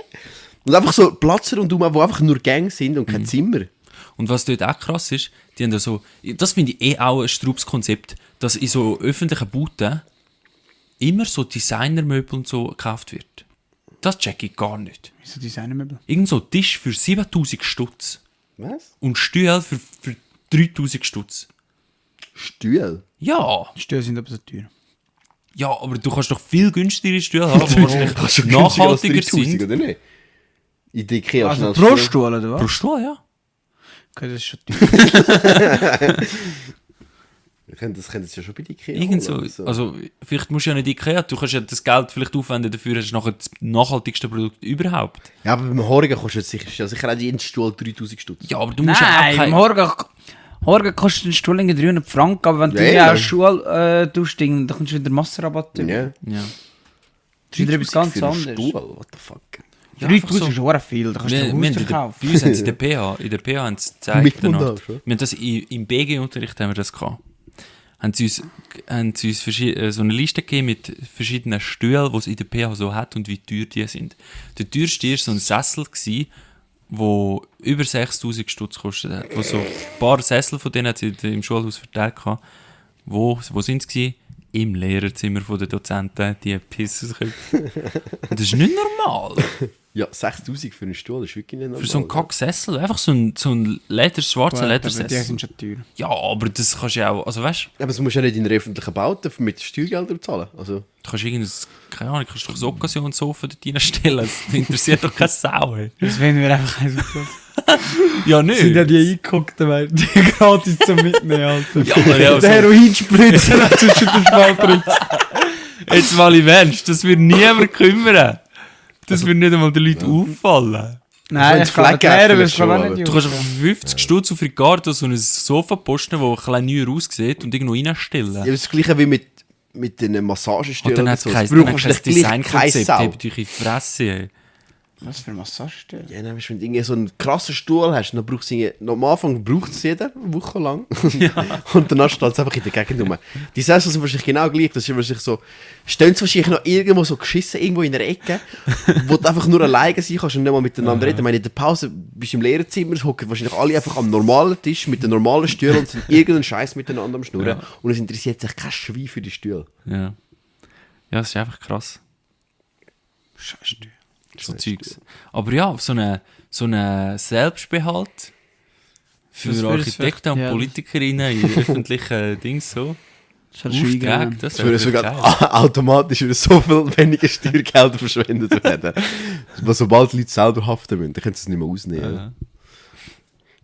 Und einfach so Platz rundum, wo einfach nur Gänge sind und kein Zimmer. Und was dort auch krass ist, die haben da so, das finde ich auch ein Strubs-Konzept, dass in so öffentlichen Bauten immer so Designermöbel und so gekauft wird. Das check ich gar nicht. Wieso Designermöbel? Irgend so ein Tisch für 7000 Stutz Was? und Stühle für 3000 Stutz. Stuhl? Ja, Die Stühle sind aber so teuer. ja, aber du kannst doch viel günstigere Stühle haben, die wahrscheinlich nachhaltiger sind. oder nicht? In der Ikea Also schnell pro Stuhl. Stuhl, oder was? Pro Stuhl, ja. Okay, das ist schon teuer. Das könnt ihr ja schon bei der Ikea Irgend holen, so, oder also vielleicht musst du ja nicht Ikea, du kannst ja das Geld vielleicht aufwenden dafür, hast du nachher das nachhaltigste Produkt überhaupt. Ja, aber beim Horgen kostet sicher auch jeden Stuhl 3000 Stutz. Ja, aber du musst ja Nein, auch im Horgen kostet ein Stuhl irgendwie 300 Franken, aber wenn du Ja, ja, ja. auch Schule tust, dann kommst du wieder Massenrabatt über. Ja. Ja. Das ist wieder etwas ganz Für einen anderes. Stuhl, what the fuck. Ja, 3000 einfach ist so. auch viel, da kannst du Wir, ein wir Haus haben in der, kaufen. bei uns haben sie in der PH haben sie gezeigt, Mit eine Art- Montage, ja? wir haben das im BG-Unterricht haben wir das gehabt. Haben sie uns so eine Liste gegeben mit verschiedenen Stühlen, die es in der PH so hat und wie teuer die sind. Der teuerste war so ein Sessel, der über 6000 Stutz kostet hat. Wo so ein paar Sessel von denen hat sie im Schulhaus verteilt gehabt. Wo sind sie? Im Lehrerzimmer der Dozenten, die Pissersköpfe. Das ist nicht normal. Ja, 6000 für einen Stuhl, das ist wirklich nicht normal. Für so einen Kacksessel, einfach so ein schwarzer Aber die Ledersessel. sind schon teuer. Ja, aber das kannst du ja auch, also weißt Aber das musst du ja nicht in einer öffentlichen Bauten mit Steuergeldern bezahlen. Also, du kannst irgendein, keine Ahnung, kannst du doch das Occasionssofa dort reinstellen, das interessiert doch keine Sau. Ey. Das wären wir einfach eins auf. Ja, nicht. Sind ja die eingeguckt, weil die gratis zum Mitnehmen, Alter. Ja, aber ja, Der also, Heroinspritzer zwischen den Spaltritz. jetzt mal im Ernst, das wird niemand kümmern. Das wird nicht einmal den Leuten auffallen. Nein, wenn's ich kann Flecken erklären, hat, weil es vielleicht kann auch schon, nicht Du kannst auf 50 Stutz auf Ricardo so ein Sofa posten, das ein bisschen neuer aussieht und irgendwo reinstellen. ja, das gleiche wie mit den Massagestühlen. Und dann hat so. es kein, Das braucht kein wahrscheinlich gleich keine Designkonzept, Sau. habt euch in die Fresse. Ey. Was für Massagestelle? Ja, dann, wenn du irgendwie so einen krassen Stuhl hast, dann brauchst du am Anfang braucht es jeder, eine Woche lang. Und dann steht es einfach in der Gegend rum. Die Sessel sind wahrscheinlich genau gleich. Das ist wahrscheinlich so, stehen sie wahrscheinlich noch irgendwo so geschissen, irgendwo in der Ecke, wo du einfach nur alleine sein kannst und nicht mal miteinander reden. Ich meine, in der Pause bist du im Lehrerzimmer, es hocken wahrscheinlich alle einfach am normalen Tisch mit den normalen Stühlen und sind irgendeinen Scheiß miteinander am Schnurren. Ja. Und es interessiert sich kein Schwein für die Stühle. Ja. Ja, das ist einfach krass. Scheiße. So Zeugs. Aber ja, so eine Selbstbehalt für Das würde es Architekten und ja, das- Politikerinnen in öffentlichen Dings so. Aufträge, das Es würde wäre sogar geil. automatisch wieder so viel weniger Steuergelder verschwendet werden. Weil sobald die Leute selber haften müssen, dann können sie es nicht mehr ausnehmen. Ja.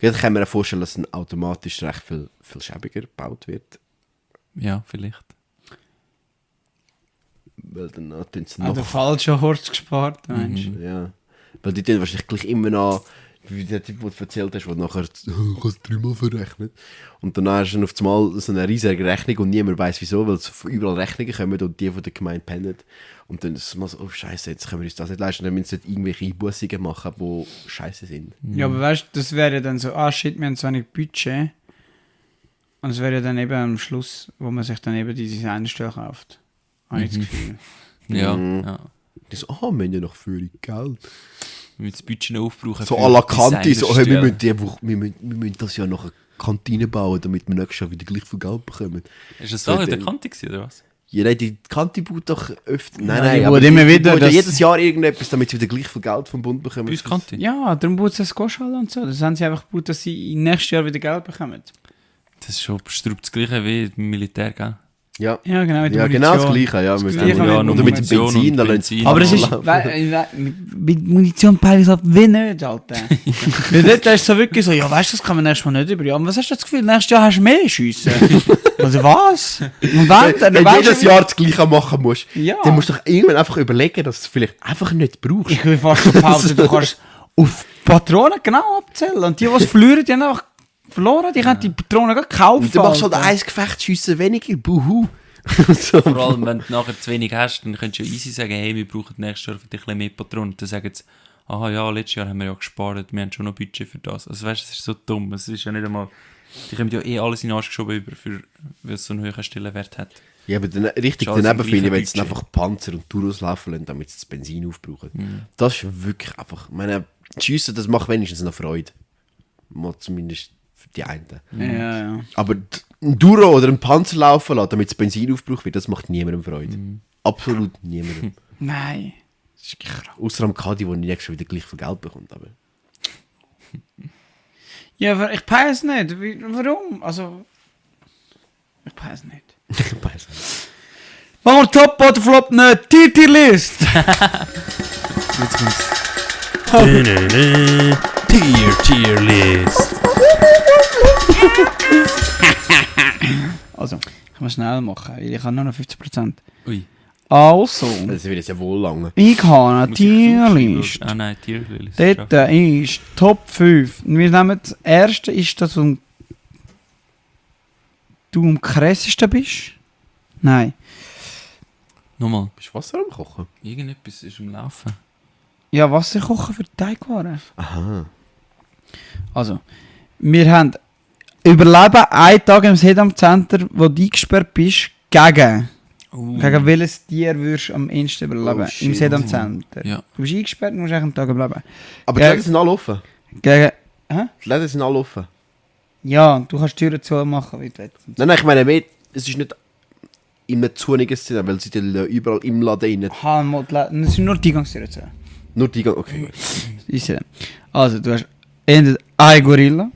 Jetzt kann man sich vorstellen, dass dann automatisch recht viel schäbiger gebaut wird. Ja, vielleicht. Weil dann tun sie An noch... der falschen Horst gespart, meinst du? Ja. Weil die tun wahrscheinlich gleich immer noch, wie der Typ, den du erzählt hast, der nachher ich habe es 3-mal verrechnet. Und dann hast du dann auf einmal so eine riesige Rechnung und niemand weiß wieso, weil es von überall Rechnungen kommen und die von der Gemeinde pennen. Und dann ist es mal so, oh Scheiße, jetzt können wir uns das nicht leisten. Dann müssen sie irgendwelche Einbußungen machen, die scheiße sind. Ja, aber weißt du, das wäre ja dann so, shit, wir haben so wenig Budget. Und es wäre ja dann eben am Schluss, wo man sich dann eben die Designstelle kauft. Habe ich das Gefühl. Ja, Mhm. ja. Das so, wir haben ja noch viel Geld. Wir müssen das Budget noch aufbrauchen. So für à la Kante, so, hey, wir, Designerstellen. müssen das ja noch eine Kantine bauen, damit wir nächstes Jahr wieder gleich viel Geld bekommen. Ist das da in der Dann- Kante gewesen, oder was? Ja, nein, die Kante baut doch öfter. Nein, Ja, nein, die aber baut immer die wieder baut ja das- jedes Jahr irgendetwas, damit sie wieder gleich viel Geld vom Bund bekommen. Bei uns Kante? Ja, darum baut es das Goschal und so. Das haben sie einfach gebaut, dass sie nächstes Jahr wieder Geld bekommen. Das ist schon bestimmt das Gleiche wie im Militär, gell? Ja, Ja, genau, mit der ja genau das Munition. Gleiche. Ja, mit Gleiche dem- mit oder mit dem Munition Benzin. und Da lassen Benzin. sie Aber es ist, laufen. mit Munition peile ich es halt wie nicht, Alter. Weil dort ist es so wirklich so, ja, weißt du, das kann man nächstes Mal nicht über. Aber was hast du das Gefühl, nächstes Jahr hast du mehr Schiessen? Also was? Und wenn, Wenn du weißt jedes du, Jahr das Gleiche machen musst, Ja. dann musst du doch irgendwann einfach überlegen, dass du es vielleicht einfach nicht brauchst. ich will fast behaupten, du kannst auf Patronen genau abzählen. Und die, die es verlieren, die haben einfach verloren, die können die Patronen gar kaufen. Und du machst halt Alter. ein Gefechtsschüsse weniger, buhu. So. Vor allem, wenn du nachher zu wenig hast, dann könntest du ja easy sagen, hey, wir brauchen nächstes Jahr für dich ein bisschen mehr Patronen. Und dann sagen sie, aha ja, letztes Jahr haben wir ja gespart, wir haben schon noch Budget für das. Also weißt du, es ist so dumm. Es ist ja nicht einmal, die können ja alles in den Arsch geschoben, weil es so einen höheren Stellenwert hat. Ja, aber richtig Ist alles daneben im finde ich, gleichen wenn sie Budget. einfach Panzer und Turos laufen lassen, damit sie das Benzin aufbrauchen. Das ist wirklich einfach, ich meine, Schiessen, das macht wenigstens noch Freude. Mal zumindest für die einen. Ja. Aber ein Duro oder ein Panzer laufen lassen, damit das Benzin aufgebraucht wird, das macht niemandem Freude. Absolut niemandem. Nein. Das ist krass. Außer am Kadi, der nächstes schon wieder gleich viel Geld bekommt. Aber Ja, aber ich peile nicht. Warum? Also, ich peile nicht. Machen wir Top oder Flop nicht? Tierlist! Jetzt kommt's. Tierlist. Also, ich muss schnell machen, weil ich habe nur noch 50%. Ui. Also, das wird jetzt ja wohl lange. ich habe eine Muss ich Tierlist. Ah nein, Tierlist. Dort ist Top 5. Wir nehmen das erste, ist das du am krassesten bist? Nein. Nochmal, Bist du Wasser am Kochen? irgendetwas ist am Laufen. Ja, Wasser kochen für Teigwaren. Aha. Also, wir haben Überleben einen Tag im Sedam Center, wo du eingesperrt bist, gegen welches Tier würdest du am ehesten überleben? Oh, shit. Im Sedam Center. Ja. Du bist eingesperrt und musst eigentlich einen Tag überleben. Aber Ja. die Läden sind alle offen. Gegen... Die Läden sind alle offen. Ja, du kannst die Türen zumachen, wie du willst. Nein, ich meine, es ist nicht in einem zunigen Szene, weil sie dann überall im Laden rein. Aha, das sind nur die Eingangstüren zu. Nur die gehen, okay. Ist ja. Also, du hast entweder ein Gorilla,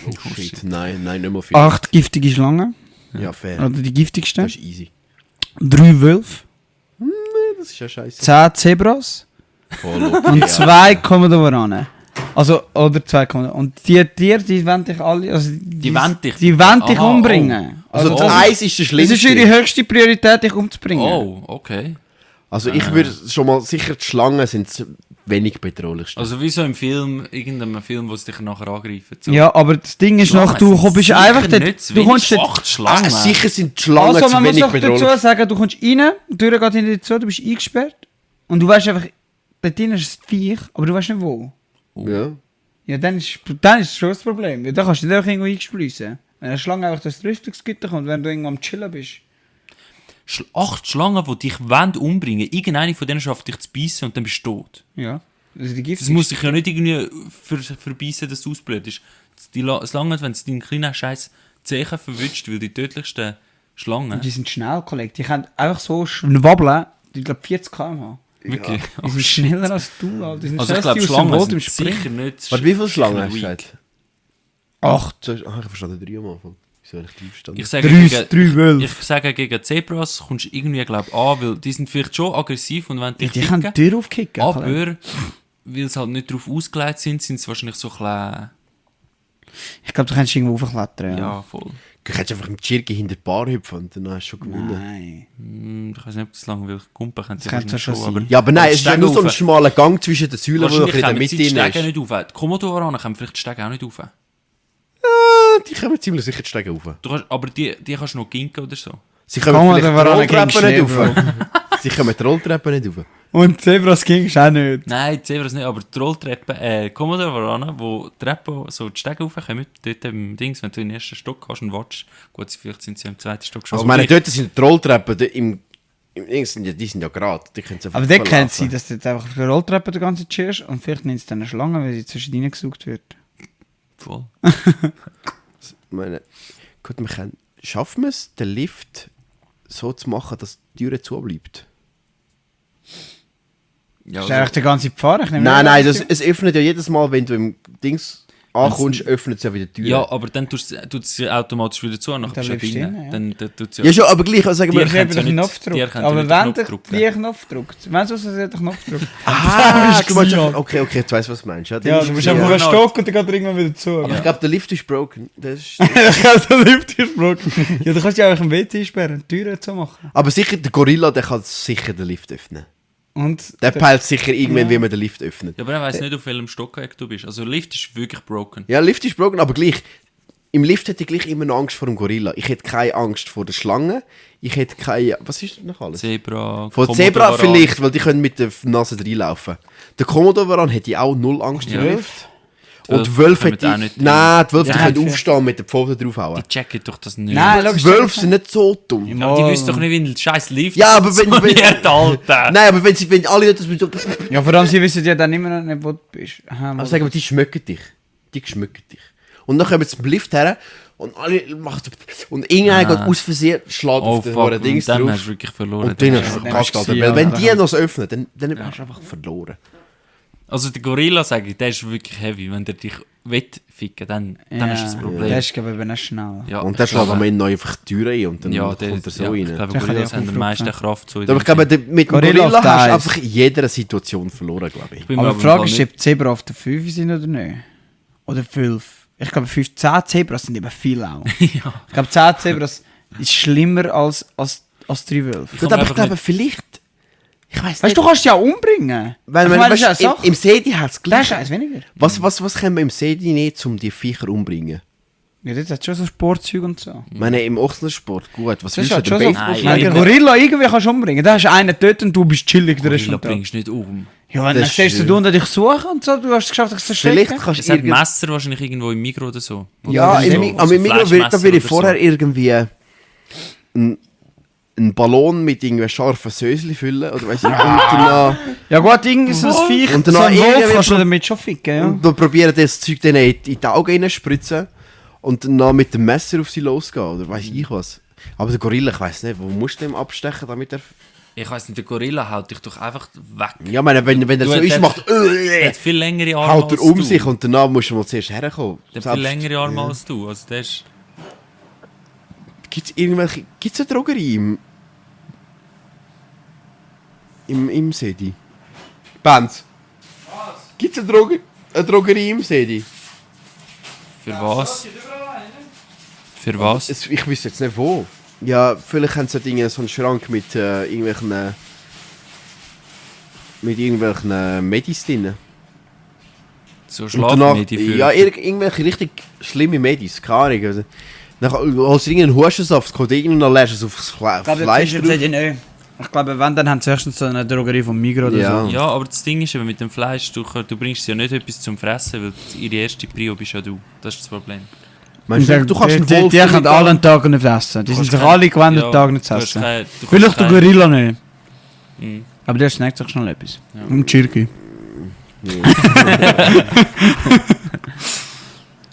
Oh shit, nein, nicht mehr viel. 8 giftige Schlangen, Ja, fair. oder die giftigsten, Das ist easy. 3 Wölfe, Das ist ja scheiße. 10 Zebras Voll okay, und ja. 2 Komodowaran. Also, oder 2 Komodowaran. Und die Tiere, die wollen dich alle, also Die wollen dich- die wollen dich Aha, umbringen. Also, das, Eis ist der das schlimmste. ist ihre höchste Priorität, dich umzubringen. Oh, okay. Also, ich würde schon mal sicher, die Schlangen sind das wenig bedrohlichste. Also wie so im Film, irgendeinem Film, wo sie dich nachher angreifen. So. Ja, aber das Ding ist Schlangen noch, du sind bist sicher einfach dort, nicht zu du wenig. kommst dort, 8 Schlangen. Sicher sind die Schlangen also zu man muss wenig doch bedrohlich. dazu sagen, du kommst rein, die Tür geht hinter dir zu, du bist eingesperrt und du weißt einfach, dort drin ist ein Viech, aber du weißt nicht wo. Ja. Ja, dann ist schon das Problem, weil da kannst du dich einfach irgendwo eingespliessen. Wenn eine Schlange einfach das Rüstungsgitter kommt, wenn du irgendwo am Chillen bist. 8 Schlangen, die dich umbringen wollen. Irgendeine von denen schafft dich zu beißen und dann bist du tot. Ja. Also die Gift Das muss dich ja nicht irgendwie verbeissen, dass du ausblutest. Es langt, wenn es deinen kleinen scheiß Zehen verwünscht, weil die tödlichsten Schlangen... Die sind schnell, Kollege. Die können einfach so wabbeln, ich glaube 40 km/h. Wirklich. Die sind schneller als du, Alter. Die sind Also ich schneller glaube, aus dem Schlangen Boot im sind Springen. sicher nicht... Warte, wie viele Schlangen sicher hast du weak. gesagt? 8. Ich verstehe 3 am Anfang. Wieso habe ich 3 verstanden? Ich sage, 3 Wölfe. ich sage, gegen Zebras kommst du irgendwie, glaube an, weil die sind vielleicht schon aggressiv und wenn Die dich können kicken, die Tür aufkicken. aber Kollege. weil sie halt nicht darauf ausgelegt sind, sind sie wahrscheinlich so klein. Ich glaube, du kannst irgendwo aufklettern. Ja, voll. Du kannst einfach mit Schirke hinter die Bar hüpfen und dann hast du schon gewonnen. Nein. Ich weiß nicht, ob das lange will. Kumpen können sie Das könnte wahrscheinlich schon schon, sein. aber... Ja, aber nein, Aber es ist ja Stege nur so ein rauf. schmaler Gang zwischen den Säulen, wo ein Wahrscheinlich bisschen kommen mit die drin Stege ist. nicht auf. Die Komodowaran kommen vielleicht die Stege auch nicht auf. Die kommen ziemlich sicher die Stege rauf. Aber die kannst du noch ginken oder so. Sie kommen Komm, vielleicht da die war alle Rolltreppe gegen nicht rauf. Sie kommen die Rolltreppe nicht rauf. Und Zebras gingst auch nicht. Nein, die Zebras nicht, aber die Rolltreppe, Komodowaran, wo die Treppe so die Stege raufkommen, dort im Dings, wenn du in den ersten Stock hast und wartest, gut, vielleicht sind sie im zweiten Stock schon. Also, aber meine, gleich- dort sind die Rolltreppen im Dings, die sind ja gerade. Die können Aber dort kennt sie, dass du jetzt einfach auf der Rolltreppe die ganze Zeit chillst und vielleicht nimmt es dann eine Schlange, weil sie zwischen ihnen gesucht wird. Voll. Meine, gut, schaffen wir es, den Lift so zu machen, dass die Tür zu bleibt? Ja, Das ist eigentlich der ganze Pfarrer. Ich nehme Nein, an, nein, dass es öffnet ja jedes Mal, wenn du im Dings ankommst, öffnet es ja wieder die Tür. ja, aber dann tut es automatisch wieder zu und nachher Dann bist du bleibst du drin. drin, ja. Dann tut's Ja, schon, aber gleich, also sagen Die wir... Ich können habe ja den nicht- Knopf die gedrückt. können Aber ja nicht wenn den der Knopf drücken. die Knopf drückt, wenn du so den Knopf drückt. Ah, du meinst Ja. einfach, okay, jetzt weiss ich, was du meinst. Ja, du bist einfach auf Ja. einen Stock und dann geht er irgendwann wieder zu. Aber ich glaube, der Lift ist broken. Das ist Ich habe den Lift gesprochen. Ja, du kannst ja auch im WC sperren, die Türen zu machen. aber sicher, der Gorilla, der kann sicher den Lift öffnen. Und Der peilt sicher irgendwann, Ja. wie man den Lift öffnet. Ja, aber er weiss nicht, auf welchem Stockwerk du bist. Also der Lift ist wirklich broken. Ja, der Lift ist broken, aber gleich, im Lift hätte ich gleich immer noch Angst vor dem Gorilla. Ich hätte keine Angst vor der Schlange. Ich hätte keine... Was ist noch alles? Zebra, Vor Zebra vielleicht, weil die können mit der Nase reinlaufen. Der Komodowaran hätte ich auch null Angst im Lift. Und die Wölfe hätte auch ich... nicht Nein, die Wölfe Ja, können für- aufstehen und mit den Pfoten draufhauen. Die checken doch das nicht. Nein, Die logisch. Wölfe sind nicht so dumm. Aber die wissen doch nicht, wie ein scheiß Lift Ja, aber wenn- funktioniert, Alter. Nein, aber wenn alle das so... Ja, vor allem, sie wissen ja dann immer noch nicht, wo du bist. Aha, Aber sagen wir, die schmecken dich. Die schmecken dich. Und dann kommen sie zum Lift her und alle machen so... Und irgendeiner geht aus Versehen, schlägt Oh auf den fuck, hohen Dings dann drauf. hast du wirklich verloren. Und dann hast du dann verkackt, hast du Alter. sie, Weil wenn ja. die noch öffnen, dann hast du einfach verloren. Also der Gorilla, sage ich, der ist wirklich heavy. Wenn der dich ficken, dann ist das Problem. Der ist, glaube ich, eben nicht schnell. Ja, Und dann ich schlägt glaube, am Ende noch einfach die Tür ein und dann ja, kommt er so ich rein. glaube, Der kann Gorillas ja haben am aufrupfen. meisten Kraft. So in Aber ich dem glaube, mit dem Gorilla Gorilla auf hast du der einfach in jeder Situation verloren, glaube ich. Sinn. Ich bin mir Aber auf die jeden Frage Fall ist, ob die Zebra auf der 5 sind oder nicht. Oder 5. Ich glaube, 10 Zebras sind eben viel auch. ja. Ich glaube, 10 Zebras ist schlimmer als 3 Wölfe. Ich Gut, kann aber ich einfach glaube, nicht- vielleicht... Ich weiß Weißt nicht. du, du kannst ja umbringen. Weil, Ich wenn, meine, das ist weißt, ja eine Sache. im See, die hat es Der ist gleich. eins weniger. Was können wir im See nicht, um die Viecher umbringen? Ja, das hat schon so Sportzeug und so. Ich meine, im Ochsensport, gut, was Das willst ist du halt denn? schon so. Nein, Ich meine, den irgendwo- Gorilla irgendwie kannst du umbringen. Da hast du einen dort und du bist chillig den Rest Gorilla vom Tag. bringst du nicht um. Ja, wenn Das dann stehst ist- du unter dich suchen und so, du hast es geschafft, dich zu Vielleicht verstecken. kannst Es du hat irgend... Messer wahrscheinlich irgendwo im Mikro oder so. Ja, das ist so- am Mikro wird, da würde ich vorher so. irgendwie einen Ballon mit irgendwie scharfen Sösli füllen, oder weiss ich, und dann, Ja gut, irgendwie so ein Viech, Und dann so ein noch Wolf irgendwie kannst du pro- damit schon ficken, ja. und dann probieren das Zeug dann in die Augen reinspritzen und dann noch mit dem Messer auf sie losgehen, oder weiss ich was. Aber der Gorilla, ich weiss nicht, wo musst du dem abstechen, damit er... Ich weiss nicht, der Gorilla haut dich doch einfach weg. Ja, ich meine, wenn er Du, so der ist, hat- macht... Der hat viel längere Arme haut er als um du. sich und danach musst du mal zuerst herkommen. Der hat viel längere Arme als du. Also der ist... Gibt's eine Drogerie im Sedi? Benz? Gibt's eine Drogerie im Sedi? Für was? Für was? Ich wüsste jetzt nicht wo. Ja, vielleicht haben sie Dinge, so einen Schrank mit irgendwelchen Medis drin. So Und danach, Schlafmedi für... ja, irgendwelche richtig schlimme Medis, keine Ahnung. Also, dann holst du irgendeinen Hustensaft, Kodein und dann lässt du es aufs Fleisch drauf. Ich glaube, wenn, dann haben sie höchstens so eine Drogerie vom Migros oder Ja. so. Ja, aber das Ding ist eben mit dem Fleisch, du bringst ja nicht etwas zum Fressen, weil ihre erste Prio bist ja du. Das ist das Problem. Meinst du kannst einen die Wolf... können alle einen Tag nicht essen. Die sind sich alle gewöhnt, einen Tag nicht zu essen. Vielleicht der Gorilla nicht. Mhm. Aber der snackt sich schnell etwas. Ja. Und Chirki.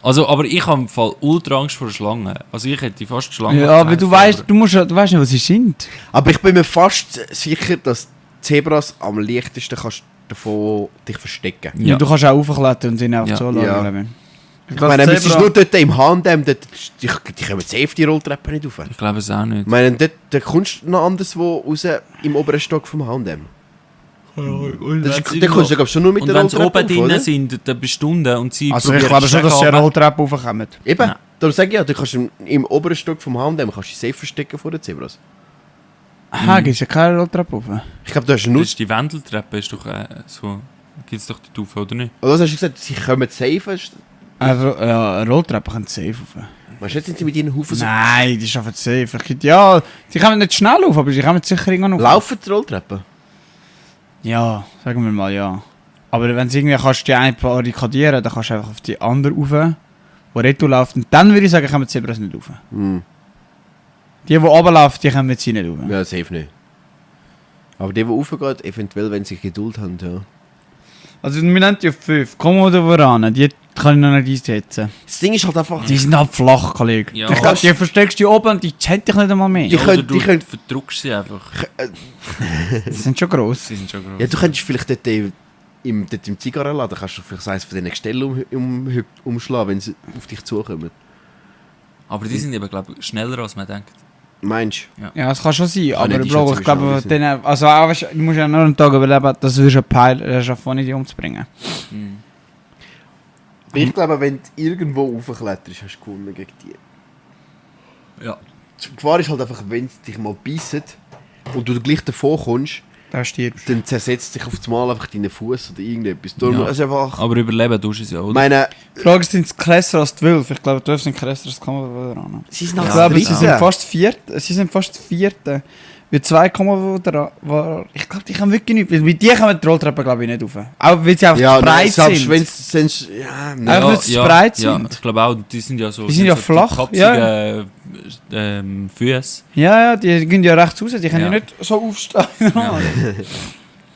Also, aber ich habe im Fall ultra Angst vor Schlangen. Also ich hätte fast Schlangen. Ja, aber du weißt nicht, was sie sind. Aber ich bin mir fast sicher, dass Zebras am leichtesten kannst davon dich verstecken. Ja. Ja. Du kannst auch aufklettern und sie einfach Ja. so lassen. Ja. glaube ich. Ich meine, es ist nur dort im H&M, die kommen safe die Rolltreppe nicht rauf. Ich glaube es auch nicht. Ich meine, dort kommst du noch anderswo raus im oberen Stock vom H&M. Dort kommst du, glaube ich, schon nur mit Und der wenn sie Rolltreppe oben auf, oder? drin sind, dann bist du unten und sie Also ich probieren glaube schon, dass sie Stecken eine runter. Rolltreppe raufkommen. Eben, Nein. darum sage ich ja, du kannst im oberen Stock vom H&M kannst du dich safe verstecken vor den Zebras. Aha, gibt es ja keine Rolltreppe rauf. Ich glaube, du hast nur... Das ist die Wendeltreppe, ist doch so... Gibt es doch die Taufe, oder nicht? Oder was hast du gesagt? Sie kommen safe? Ja, eine Rolltreppe kann safe rauf. Weißt du, jetzt sind sie mit ihren Haufen so... Nein, die schaffen safe. Ja, die kommen nicht schnell auf, aber die kommen sicher irgendwann auf. Laufen die Rolltreppe? Ja, sagen wir mal ja. Aber wenn du irgendwie kannst die eine barrikadieren, dann kannst du einfach auf die andere rauf, die retour läuft. Und dann würde ich sagen, kommen die Zebras nicht rauf. Hm. Die runterlaufen, die kommen jetzt nicht rauf. Ja, safe nicht. Aber die raufgehen, eventuell, wenn sie Geduld haben, ja. Also wir nennen die auf 5. Komodowarane, die kann ich noch nicht einsetzen. Das Ding ist halt einfach... Die sind halt flach, Kollege. Ja. Die versteckst du oben und die zählt dich nicht einmal mehr. Die Ja, können- oder die können- du verdruckst sie einfach. Die sind schon gross. Sie sind schon groß. Ja, du könntest vielleicht dort im Zigarrenladen kannst du vielleicht eines von diesen Gestellen umschlagen, wenn sie auf dich zukommen. Aber die sind eben, glaube ich, schneller als man denkt. Meinst Ja, das kann schon sein, aber nicht Bro, einschätzen, ich glaube, wie schnell denen, also auch, weißt, du musst ja nur einen Tag überleben, das wirst du schaffen, nicht die umzubringen. Mhm. du? Ich glaube, wenn du irgendwo raufkletterst, hast du gewonnen gegen die. Ja. Die Gefahr ist halt einfach, wenn sie dich mal beißen und du gleich davor kommst, Da stirbst. dann zersetzt sich auf das Mal einfach deinen Fuß oder irgendetwas. Darum Ja. ist einfach... Aber überleben tust du es ja, oder? meine, Die Frage ist, sind sie krasser als die Wölfe? Ich glaube, die Wölfe sind krasser als die Komodo-Varaner. sie sind Ich halt glaube, Dritte. sie sind fast Vierte. Wie 2 Komodo-Varaner. Ich glaube, die können wirklich nicht. Weil bei die kommen die Rolltreppe, glaube ich, nicht rauf. Auch weil sie einfach Ja, zu nein, breit selbst sind. wenn es... Ja, nein. Einfach weil sie zu breit Ja, sind. ich glaube auch, die sind ja so... Die sind ja so flach, die kapsigen, Füße. Ja, die gehen ja rechts raus. Die können ja Ja. nicht so aufstehen. Ja.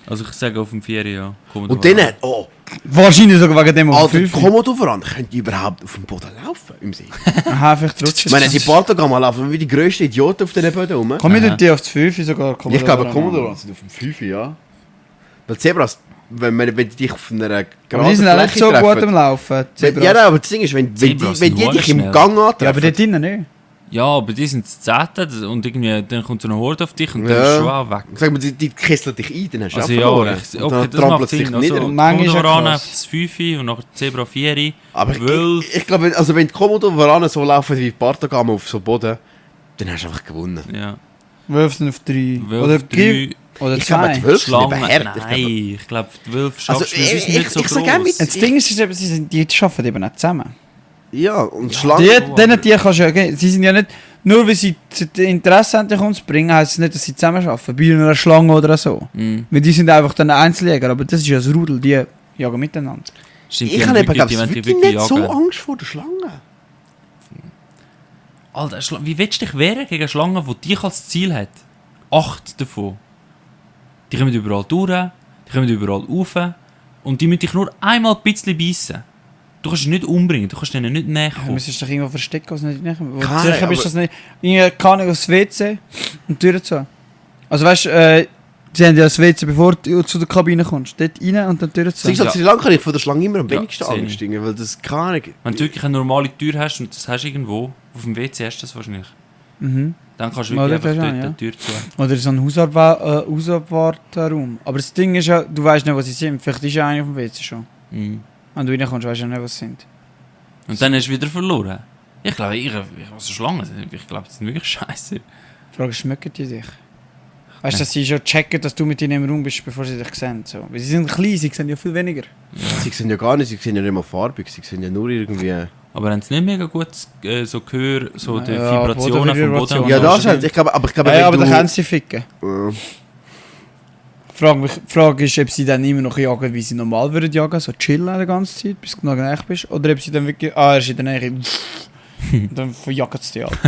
Also ich sage auf dem 4, ja. Und dann... Oh, Wahrscheinlich sogar wegen dem auf Alter, 5. Komodo voran, können die überhaupt auf dem Boden laufen im See? Aha, vielleicht rutschen Ich meine, die Portugal laufen wie die grössten Idioten auf den Böden rum. Komm, wir die auf 5 sogar. Ich glaube, Komodo sind auf dem 5, ja. Weil Zebras, wenn die dich auf einer Aber geraden die sind auch nicht Fläche so gut treffen... am Laufen. Zebras. Ja, nein, aber das Ding ist, wenn die Zebras sind dich im schnell. Gang Ja, aber antreffen... dort drinnen nicht. Ja, aber die sind zu 10 und irgendwie, dann kommt so eine Horde auf dich und dann Ja. ist schon auch weg. Sag mal, die kesseln dich ein, dann hast du Also auch ja, verloren. okay, Und dann das trampelt macht es dich Sinn. Also, nieder. Manchmal ist ja Komodo-Varaner krass. auf das 5 und nachher Zebra 4. Aber Wölfe. ich glaube, also wenn die Komodo-Varaner so laufen wie die Partagame auf so Boden, dann hast du einfach gewonnen. Ja. Wölfe sind auf 3. Wölfe Oder 3. Oder Ich glaube, 2. die Wölfe sind Schlangen, eben hart. nein, ich glaube, die Wölfe Also, schaffst du, die sind nicht so ich sag auch gross. mit- Das Ding ist, eben, die arbeiten eben nicht zusammen. Ja, und Ja. Schlangen... Denen die kannst du ja geben. Sie sind ja nicht, nur weil sie das Interesse haben, dich umzubringen, heisst es nicht, dass sie zusammen arbeiten. Bei einer Schlange oder so. Mhm. Weil die sind einfach dann Einzeljäger, aber das ist ja das Rudel, die jagen miteinander. Stimmt, Ich die habe haben eben, glaube die ich, wollen wirklich wirklich nicht so jagen. Angst vor der Schlange. Alter, wie willst du dich wehren gegen eine Schlange, die dich als Ziel hat? 8 davon. Die kommen überall durch, die kommen überall rauf und die müssen dich nur einmal ein bisschen beißen. Du kannst sie nicht umbringen, du kannst ihnen nicht näher Du kommen. müsstest dich irgendwo verstecken, was nicht reinkommt. Keine, Sicher bist aber- das nicht. Irgendwie kann ich aufs WC und die Tür zu. Also weißt du, sie haben ja das WC, bevor du zu der Kabine kommst. Dort rein und dann die Tür zu. Sag Sri Lanka habe ich von der Schlange immer am Ja, wenigsten sehe Angst, ich. irgendwie, weil das keine Ahnung... Wenn du wirklich eine normale Tür hast und das hast du irgendwo, auf dem WC hast du das wahrscheinlich, Mhm. dann kannst du Mal wirklich dort einfach hast du dort die Tür zu. Oder so ein Hausabwarterraum. Aber das Ding ist ja, du weißt nicht, was sie sind. Vielleicht ist ja einer auf dem WC schon. Mhm. Wenn du reinkommst, weißt du ja nicht, was sie sind. Und dann hast du wieder verloren. Ich glaube, also Schlangen, ich glaube, die sind wirklich scheiße. Die Frage ist, schmecken die dich? Weißt du, dass sie schon checken, dass du mit ihnen im Raum bist, bevor sie dich sehen? So. Weil sie sind klein, sie sehen ja viel weniger. Sie sehen ja gar nicht, sie sehen ja nicht mal farbig, sie sehen ja nur irgendwie... Aber haben sie nicht mega gut so Gehör, so die Ja, Vibrationen vom Boden? Bodenvibrationen. Ja, Ja, das das halt, ich glaube, aber Ja, aber wenn dann können sie ficken. du... Die Frage ist, ob sie dann immer noch jagen, wie sie normal würden jagen, so chillen die ganze Zeit, bis du noch näher bist. Oder ob sie dann wirklich, er ist in der Nähe, und dann verjagen sie dich halt.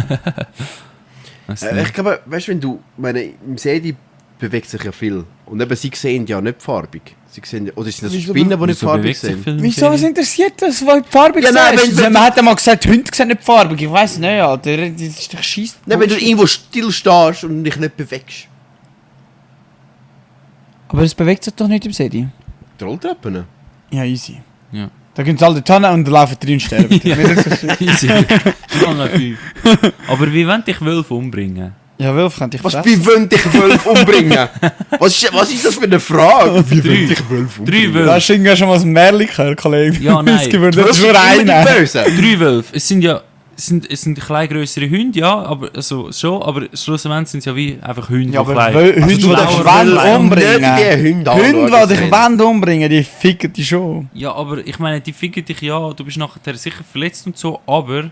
ich glaube, weißt du, wenn du... Meine, im See, die bewegt sich ja viel. Und eben, sie sehen ja nicht farbig. Sie sehen, oder sind das Wieso Spinnen, die nicht farbig sind? Wieso, was interessiert das, was farbig Ja, nein, siehst? wenn- Man hat einmal gesagt, Hunde sehen nicht farbig. Ich weiss nicht, Alter, das ist doch scheisse. Nein, wenn du irgendwo still stehst und dich nicht bewegst. Aber es bewegt sich doch nicht im See. Die Rolltreppen? Ja, easy. Ja. Da gehen sie alle Tonnen und laufen drin und sterben. Ja. Easy. Schlange 5. Aber wie wollen dich Wölfe umbringen? Ja, Wölfe kann dich Was, fressen. wie wollen dich Wölfe umbringen? was ist das für eine Frage? Wie wollen dich Wölfe 3 umbringen? Wölfe. Hast du irgendwie schon mal ein Märchen gehört, Kollege? Ja, nein. Das ist nur Wölfe sind immer einer. die Bösen. 3 Wölfe. Es sind ein klein grössere Hunde, ja, aber also schon, aber schlussendlich sind es ja wie einfach Hunde, Ja, aber klein. Hunde, die dich schlauer wollen Wölfe. umbringen. Nicht die Hunde Hunde, anschauen, die dich Sven. wollen umbringen, die ficken dich schon. Ja, aber ich meine, die ficken dich ja, du bist nachher sicher verletzt und so, aber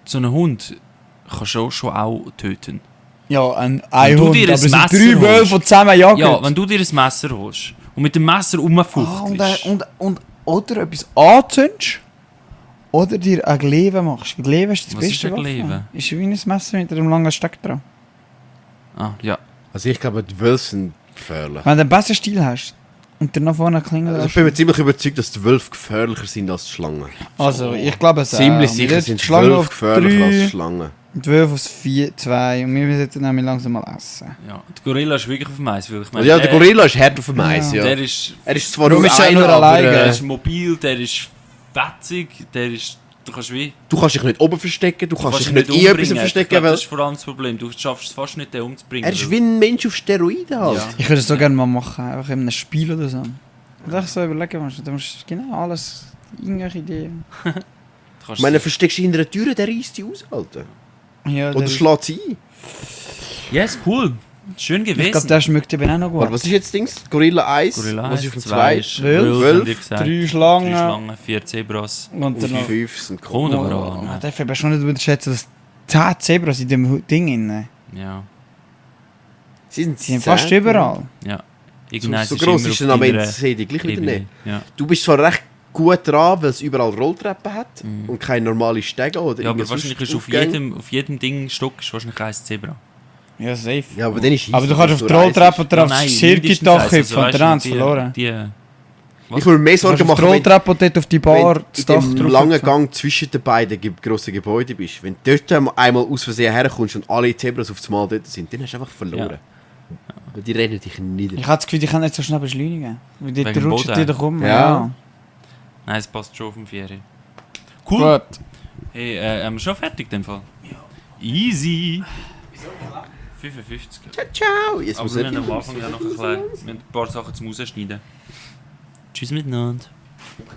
so ein Hund kann schon auch töten. Ja, ein Wenn du Hund, dir aber ein es sind Messer 3 holst. Wölfe, die zusammen jagen. Ja, wenn du dir ein Messer holst und mit dem Messer rumfuchtelst. Oder etwas anzündest, oder dir ein Glaive machst. Glaive ist das Was ist beste ein Waffe. Glaive? Ist wie ein Messer mit einem langen Steck dran. Ah, ja. Also ich glaube, die Wölfe sind gefährlich. Wenn du einen besseren Stil hast und dann nach vorne klingeln Also ich lässt. bin mir ziemlich überzeugt, dass die Wölfe gefährlicher sind als die Schlangen. Also, ich glaube es Ziemlich auch. sicher Wir sind die die Wölfe gefährlicher als die 3, Schlangen. die Wölfe auf 4, 2 und wir müssen nämlich langsam mal essen. Ja, der Gorilla ist wirklich auf dem Eis, weil ich meine, Also ja, der Gorilla ist hart auf dem Eis, ja. der ist, Er ist zwar Darum nur ist er einer, nur aber alleine. der ist mobil, der ist fetzig, der ist, du kannst wie, du kannst dich nicht oben verstecken, du kannst dich ihn nicht in umbringen. etwas Ich verstecken, glaub, weil das ist vor allem das Problem, du schaffst es fast nicht, den umzubringen. er ist wie ein Mensch auf Steroiden halt. Ja. Ich würde es so gerne mal machen, einfach in einem Spiel oder so. Und einfach so überlegen, du musst genau alles, irgendwelche Ideen. Du Ich kannst meine, versteckst du hinter einer Tür, der reißt sie aus, Alter. Ja, Oder der- schlägt sie ein. ja, ist cool. Schön Ich gewesen. glaube, der schmeckt eben auch noch Warte, gut. was ist jetzt Dings? Gorilla 1? Gorilla Was 1, ist auf dem 2 2? ist Wölf. Wölf, haben die gesagt. 3 Schlangen. 3 Schlangen, 4 Zebras. Und Und dann noch... 5 sind Kommt cool. aber an. Man darf eben schon nicht unterschätzen, dass 10 Zebras in dem Ding drin. Ja. Sie sind Sie sind fast überall. Ja. So, Irgendwann so ist gross immer ist auf dann am deiner Ende die gleich wieder Ebene. nicht. Ja. Du bist zwar recht gut dran, weil es überall Rolltreppen hat Mhm. und keine normale Stege oder Ja, aber irgendwas wahrscheinlich ist Aufgänge. auf jedem Ding Stock ist wahrscheinlich ein Zebra. Ja, safe. Ja, aber dann ist Aber du easy, kannst dass auf die eins Rolltreppe ist. oder aufs mindestens Circuit-Dach eins, hüpfen und weisst der du, hat es verloren. Ich würde mehr Du Sorgen kannst auf die machen, wenn Rolltreppe und dort auf die Bar wenn das du Dach in dem drauf langen hüpfen. Gang zwischen den beiden grossen Gebäuden bist. Wenn du dort einmal aus Versehen herkommst und alle Zebras auf das Mal dort sind, dann hast du einfach verloren. Weil die rennen dich nieder. Ich habe das Gefühl, die können nicht so schnell beschleunigen. Weil dort Wegen rutschen Boden. die doch um. Ja. Ja. Nein, es passt schon auf dem Ferien. Cool. Gut. Hey, haben wir schon fertig in dem Fall? Easy. 55. Ciao, ciao. Jetzt Aber muss wir ich haben am Anfang ja noch ein paar Sachen zum Rausschneiden. Tschüss miteinander.